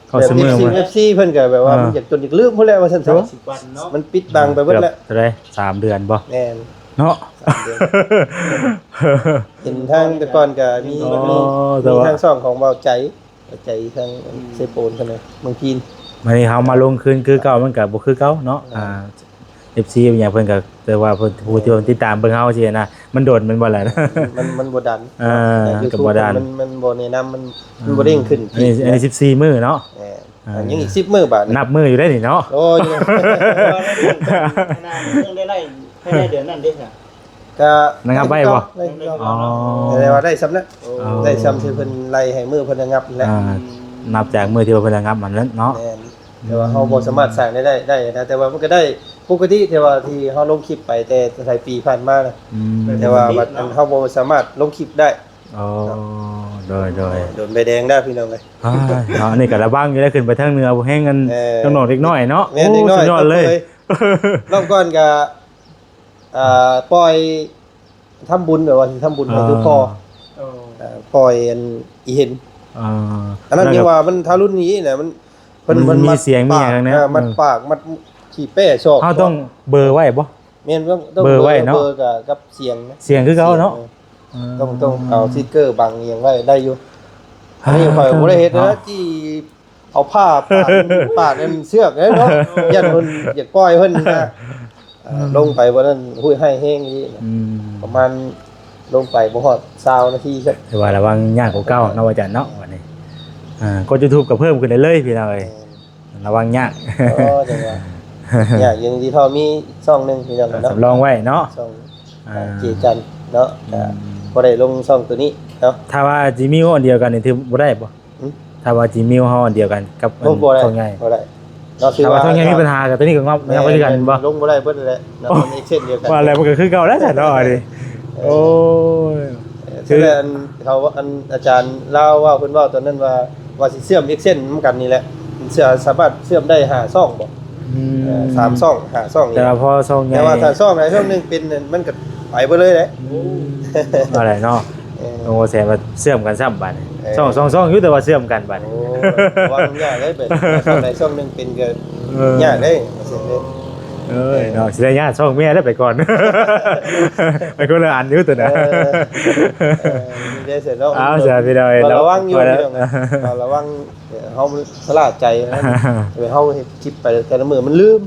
ເກົ້າສິບມື້ ເອັຟຊີ ເອັຟຊີເພິ່ນກໍແບບວ່າ ອ່າ ມັນຢາກຈົນຢາກລືມພຸ້ນແຫຼະວ່າຊັ້ນຊະ ໂອ້ ສິບວັນເນາະ ມັນປິດບັງໄປເບິດແຫຼະ ເກືອບເທົ່າໃດ ສາມເດືອນບໍ່ ແມ່ນ ເນາະ ສາມເດືອນ ເຫັນທາງແຕ່ກ່ອນກໍມີ ອໍ ມີ ມີທາງຊ່ອງຂອງເບົາໃຈ ເບົາໃຈທາງ ອືມ ເຊໂປນເພິ່ນນະ ເມືອງພີນ ບາດນີ້ເຮົາມາລົງຄືນຄືເກົ່າ ມັນກໍບໍ່ຄືເກົ່າເນາະ ແມ່ນ ອ່າ ເອັຟຊີຫຍັງເພິ່ນກໍ ແຕ່ວ່າເພິ່ນ ຜູ້ທີ່ເພິ່ນຕິດຕາມເບິ່ງເຮົາຊີ້ນະ ມັນດົນແມ່ນບໍ່ລະ ມັນ ມັນບໍ່ດັນ ເອີ ກໍບໍ່ດັນ ມັນ ມັນບໍ່ແນະນຳ ມັນ ມັນບໍ່ເດ້ງຂຶ້ນ ອັນນີ້ ອັນນີ້ສິບສີ່ມື້ເນາະ ແມ່ນ ອ່າ ຍັງອີກສິບມື້ບາດນີ້ ນັບມື້ຢູ່ເດ້ນີ້ເນາະ ໂອ້ຍ ຂະໜາດເພິ່ນໄດ້ໄລ່ພາຍໃນເດືອນນັ້ນເດ້ ກໍລະງັບໄວ້ບໍ່ ໄດ້ຄືເກົ່າ ອໍ ແຕ່ວ່າໄດ້ສ່ຳນັ້ນ ອໍ ໄດ້ສ່ຳທີ່ເພິ່ນໄລ່ໃຫ້ມື້ເພິ່ນລະງັບນັ້ນແຫຼະ ອ່າ ອືມ ນັບຈາກມື້ທີ່ວ່າເພິ່ນລະງັບມັນນັ້ນເນາະ ແມ່ນ ແຕ່ວ່າເຮົາບໍ່ສາມາດສ້າງລາຍໄດ້ໄດ້ນະ ແຕ່ວ່າມັນກໍໄດ້ປົກກະຕິ ແຕ່ວ່າທີ່ເຮົາລົງຄລິບໄປແຕ່ຫຼາຍປີຜ່ານມານະ ອືມ ແຕ່ວ່າບັດ ເນາະ ເຮົາບໍ່ສາມາດລົງຄລິບໄດ້ ອໍ ໂດຍ ໂດຍ ໂດນໃບແດງໄດ້ພີ່ນ້ອງເອີຍ ອ້າຍ ເນາະ ອັນນີ້ກໍລະວັງຢູ່ໄດ້ ຂຶ້ນໄປທາງເໜືອແຮງ ອັນ ເອີ ນ້ອງໆເດັກນ້ອຍເນາະ ແມ່ນ ໂອ້ ເດັກນ້ອຍ ສຸດຍອດເລີຍ ໂອ້ຍ ຮອບກ່ອນກໍ ອ່າ ປ່ອຍທຳບຸນ ແບບວ່າຊິທຳບຸນໃຫ້ ອ່າ ຄືພໍ່ ເອີ ເອີ ປ່ອຍອັນອີເຫັນ ອ່າ ອັນນັ້ນຍັງວ່າມັນທາລຸນນີ້ນະ ມັນ ເພິ່ນ ມັນ ເພິ່ນ ມີສຽງມີຫຍັງນະ ມັດປາກ ເອີ ມັດຂີ້ແປ້ຊອກ ເຮົາຕ້ອງເບີໄວ້ບໍ່? ແມ່ນ ຕ້ອງ ຕ້ອງເບີໄວ້ເນາະ ເບີກັບ ກັບສຽງນະ ສຽງຄືເກົ່າເນາະ ສຽງ ເອີ ອືມ ຕ້ອງ ຕ້ອງເອົາສະຕິກເກີບັງອີ່ຫຍັງໄວ້ໄດ້ຢູ່ ອ່າ ອັນນີ້ຂ້ອຍບໍ່ໄດ້ເຮັດນະ ເນາະ ຈີ່ ເອົາຜ້າປາດ ປາດອັນເຊືອກເດ້ເນາະ ຢ້ານເພິ່ນຢາກປ່ອຍເພິ່ນນະ ເອີ ເອີ ລົງໄປບໍ່ນັ້ນ ໂອ້ຍ ຮ້າຍແຮງອີ່ຫຼີ ອືມ ປະມານລົງໄປບໍ່ຮອດຊາວນາທີຊ້ຳ ຖືວ່າລະວັງຍາກກວ່າເກົ່າເນາະ ອາຈານເນາະ ບັດນີ້ ອ່າ ກົດຢູທູບກໍເພີ່ມຂຶ້ນເລື້ອຍໆ ພີ່ນ້ອງເອີຍ ແມ່ນ ລະວັງຍາກ ໂອ້ ຈັ່ງວ່າ ຍາກຢູ່ ດີພໍມີຊ່ອງໜຶ່ງ ພີ່ນ້ອງເນາະ ສຳລອງໄວ້ເນາະ ຊ່ອງ ອ່າ ເຈຈັນເນາະ ອືມ ກໍບໍ່ໄດ້ລົງຊ່ອງໂຕນີ້ເນາະ ຖ້າວ່າຈີເມວອັນດຽວກັນນີ້ຖືບໍ່ໄດ້ບໍ່? ຫືມ ຖ້າວ່າຈີເມວເຮົາອັນດຽວກັນກັບ ໂອ້ ອັນ ບໍ່ໄດ້ ຊ່ອງໃຫຍ່ ບໍ່ໄດ້ ເນາະ ຖື ຖ້າວ່າ ວ່າ ທ້ອງໃຫຍ່ມີບັນຫາກໍຕົວນີ້ກໍງອບ ແມ່ນ ຍັງບໍ່ຄືກັນບໍ່? ລົງບໍ່ໄດ້ເບິດແຫຼະເນາະ ເອີ ເອັກເຊັນດຽວກັນ ວ່າແລ້ວມັນກໍຄືເກົ່າແລ້ວຊັ້ນເນາະ ອັນນີ້ ເອີ ໂອ້ຍ ເອີ ຄື ແຕ່ອັນເຂົາ ອັນອາຈານລາວເວົ້າ ເພິ່ນເວົ້າຕອນນັ້ນວ່າ ວ່າຊິເຊື່ອມເອັກເຊັນນຳກັນນີ້ແຫຼະ ເຊື່ອມ ສາມາດເຊື່ອມໄດ້ຫ້າຊ່ອງບໍ່? ອືມ ເອີ ສາມຊ່ອງ ຫ້າຊ່ອງນີ້ ແຕ່ວ່າພໍຊ່ອງໃຫຍ່ ແຕ່ວ່າຖ້າຊ່ອງໃດຊ່ອງໜຶ່ງເປັນ ມັນກໍໄປເບິດເລີຍແຫຼະ ອືມ ເອົາແຫຼະເນາະ ເອີ ໂອ້ ແສດງວ່າເຊື່ອມກັນຊ້ຳບາດນີ້ ເອີ ຊ່ອງ ສອງຊ່ອງຢູ່ ແຕ່ວ່າເຊື່ອມກັນບາດນີ້ ໂອ້ ລະວັງຍາກເດ້ ແບບຊ່ອງໃດຊ່ອງໜຶ່ງເປັນກໍ ເອີ ຍາກເດ້ ເອີຍເນາະ ຊິໄດ້ຍາກຊ່ອງເມຍແລ້ວໄປກ່ອນ ໄປຄົນລະອັນຢູ່ຕົວນະ ເອີ ເອີ ເອີ ເອົາຊະ ພີ່ນ້ອງເອີຍ ລະວັງຢູ່ ລະວັງ ເຮົາມັນຊະລ່າໃຈນະ ເຮົາເຮັດຄລິບໄປແຕ່ລະມື້ມັນລືມ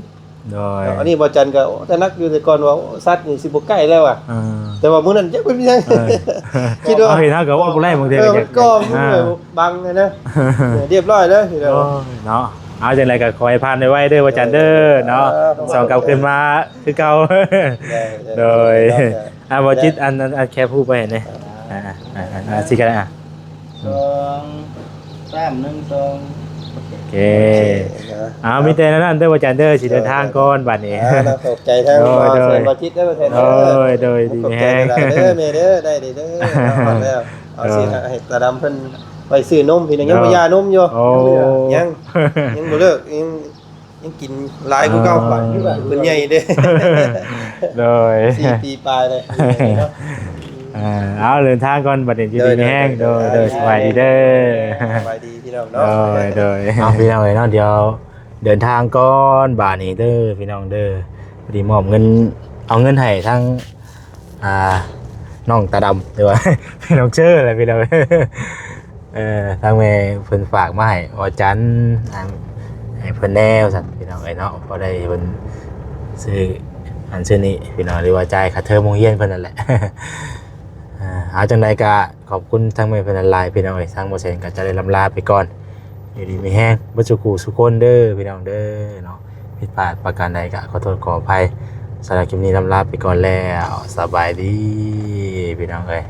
ໂດຍ ເນາະ ອັນນີ້ບໍ່ຈັນກໍ ໂອ້ ຕະໜັກຢູ່ແຕ່ກ່ອນວ່າ ໂອ້ ສັດນີ້ຊິບໍ່ໃກ້ແລ້ວວ່າ ເອີ ແຕ່ວ່າມື້ນັ້ນຈັກເປັນຫຍັງ ເອີ ຄິດວ່າ ເຮົາເຫັນເຮົາກໍເວົ້າບໍ່ໄດ້ບາງເທື່ອ ເອີ ກໍ ມັນກໍບັງນະ ເອີ ຮຽບຮ້ອຍເລີຍ ໂອ້ຍເນາະ ເອົາ ຈັ່ງໃດກໍຂໍໃຫ້ຜ່ານໄວໆເດີ ບໍ່ຈັນເດີເນາະ ເອີ ສອງກັບຄືນມາຄືເກົ່າ ໄດ້ ໂດຍ ໄດ້ ອ່າ ບໍ່ຈິດ ອັນ ອັນ ອັນແຄບຮູບໄວ້ໃຫ້ແດ່ ອ່າ ອ່າ ອ່າ ອ່າ ຊິກໍໄດ້ ອ່າ ສອງ ສາມ ໜຶ່ງ ສອງ ໂອເຄ ໂອເຄ ເອົາ ມີແຕ່ນັ້ນເດີ ບໍ່ຈັນເດີ ຊິເດີນທາງກ່ອນບາດນີ້ ອ່າ ຂອບໃຈທາງ ໂດຍ ບ່າວແສນ ໂດຍ ບ່າວຈິດເດີ ບ່າວແສນເດີ ໂດຍ ໂດຍ ດີ ຂອບໃຈຫຼາຍໆເດີແມ່ເດີ ໄດ້ເດີ ຮອດແລ້ວ ເອົາ ເອີ ຊິໃຫ້ຕາດຳເພິ່ນໄປຊື້ນົມ ພີ່ນ້ອງ ຍັງບໍ່ຢານົມຢູ່ ໂອ້ ຍັງ ຍັງບໍ່ເລີກ ຍັງ ຍັງກິນຫຼາຍກວ່າເກົ່າ ອ່າ ບາດນີ້ເພິ່ນໃຫຍ່ເດ້ ໂດຍ ສີ່ປີປາຍເລີຍ ອ່າ ເອົາ ເດີນທາງກ່ອນ ບັດນີ້ຢູ່ດີມີແຮງ ໂດຍ ໂດຍ ໂດຍ ສະບາຍດີເດີ ສະບາຍດີພີ່ນ້ອງເນາະ ໂດຍ ໂດຍ ເອົາ ພີ່ນ້ອງເອີຍເນາະ ດຽວເດີນທາງກ່ອນບາດນີ້ເດີ ພີ່ນ້ອງເດີ ພໍດີມອບເງິນ ເອົາເງິນໃຫ້ທາງ ອ່າ ນ້ອງຕາດຳ ຫຼືວ່າ ນ້ອງເຊີແຫຼະພີ່ນ້ອງ ເອີ ທາງແມ່ເພິ່ນຝາກມາໃຫ້ ວ່າຈັນ ອັນ ໃຫ້ເພິ່ນແດ່ວ່າຊັ້ນ ພີ່ນ້ອງເອີຍເນາະ ພໍໄດ້ເພິ່ນຊື້ອັນຊື້ນີ້ ພີ່ນ້ອງ ຫຼືວ່າຈ່າຍຄ່າເທີມໂຮງຮຽນເພິ່ນນັ້ນແຫຼະ ເອົາ ຈັ່ງໃດກະຂອບຄຸນທາງແມ່ເພິ່ນຫຼາຍໆ ພີ່ນ້ອງເອີຍ ທາງບໍ່ແສນກະຈະໄດ້ລຳລາໄປກ່ອນ ຢູ່ດີມີແຮງເບິດສູ່ຄູ່ສູ່ຄົນເດີ ພີ່ນ້ອງເດີເນາະ ຜິດພາດປະການໃດກະຂໍໂທດຂໍອະໄພ ສຳລັບຄລິບນີ້ລຳລາໄປກ່ອນແລ້ວ ສະບາຍດີ ພີ່ນ້ອງເອີຍ.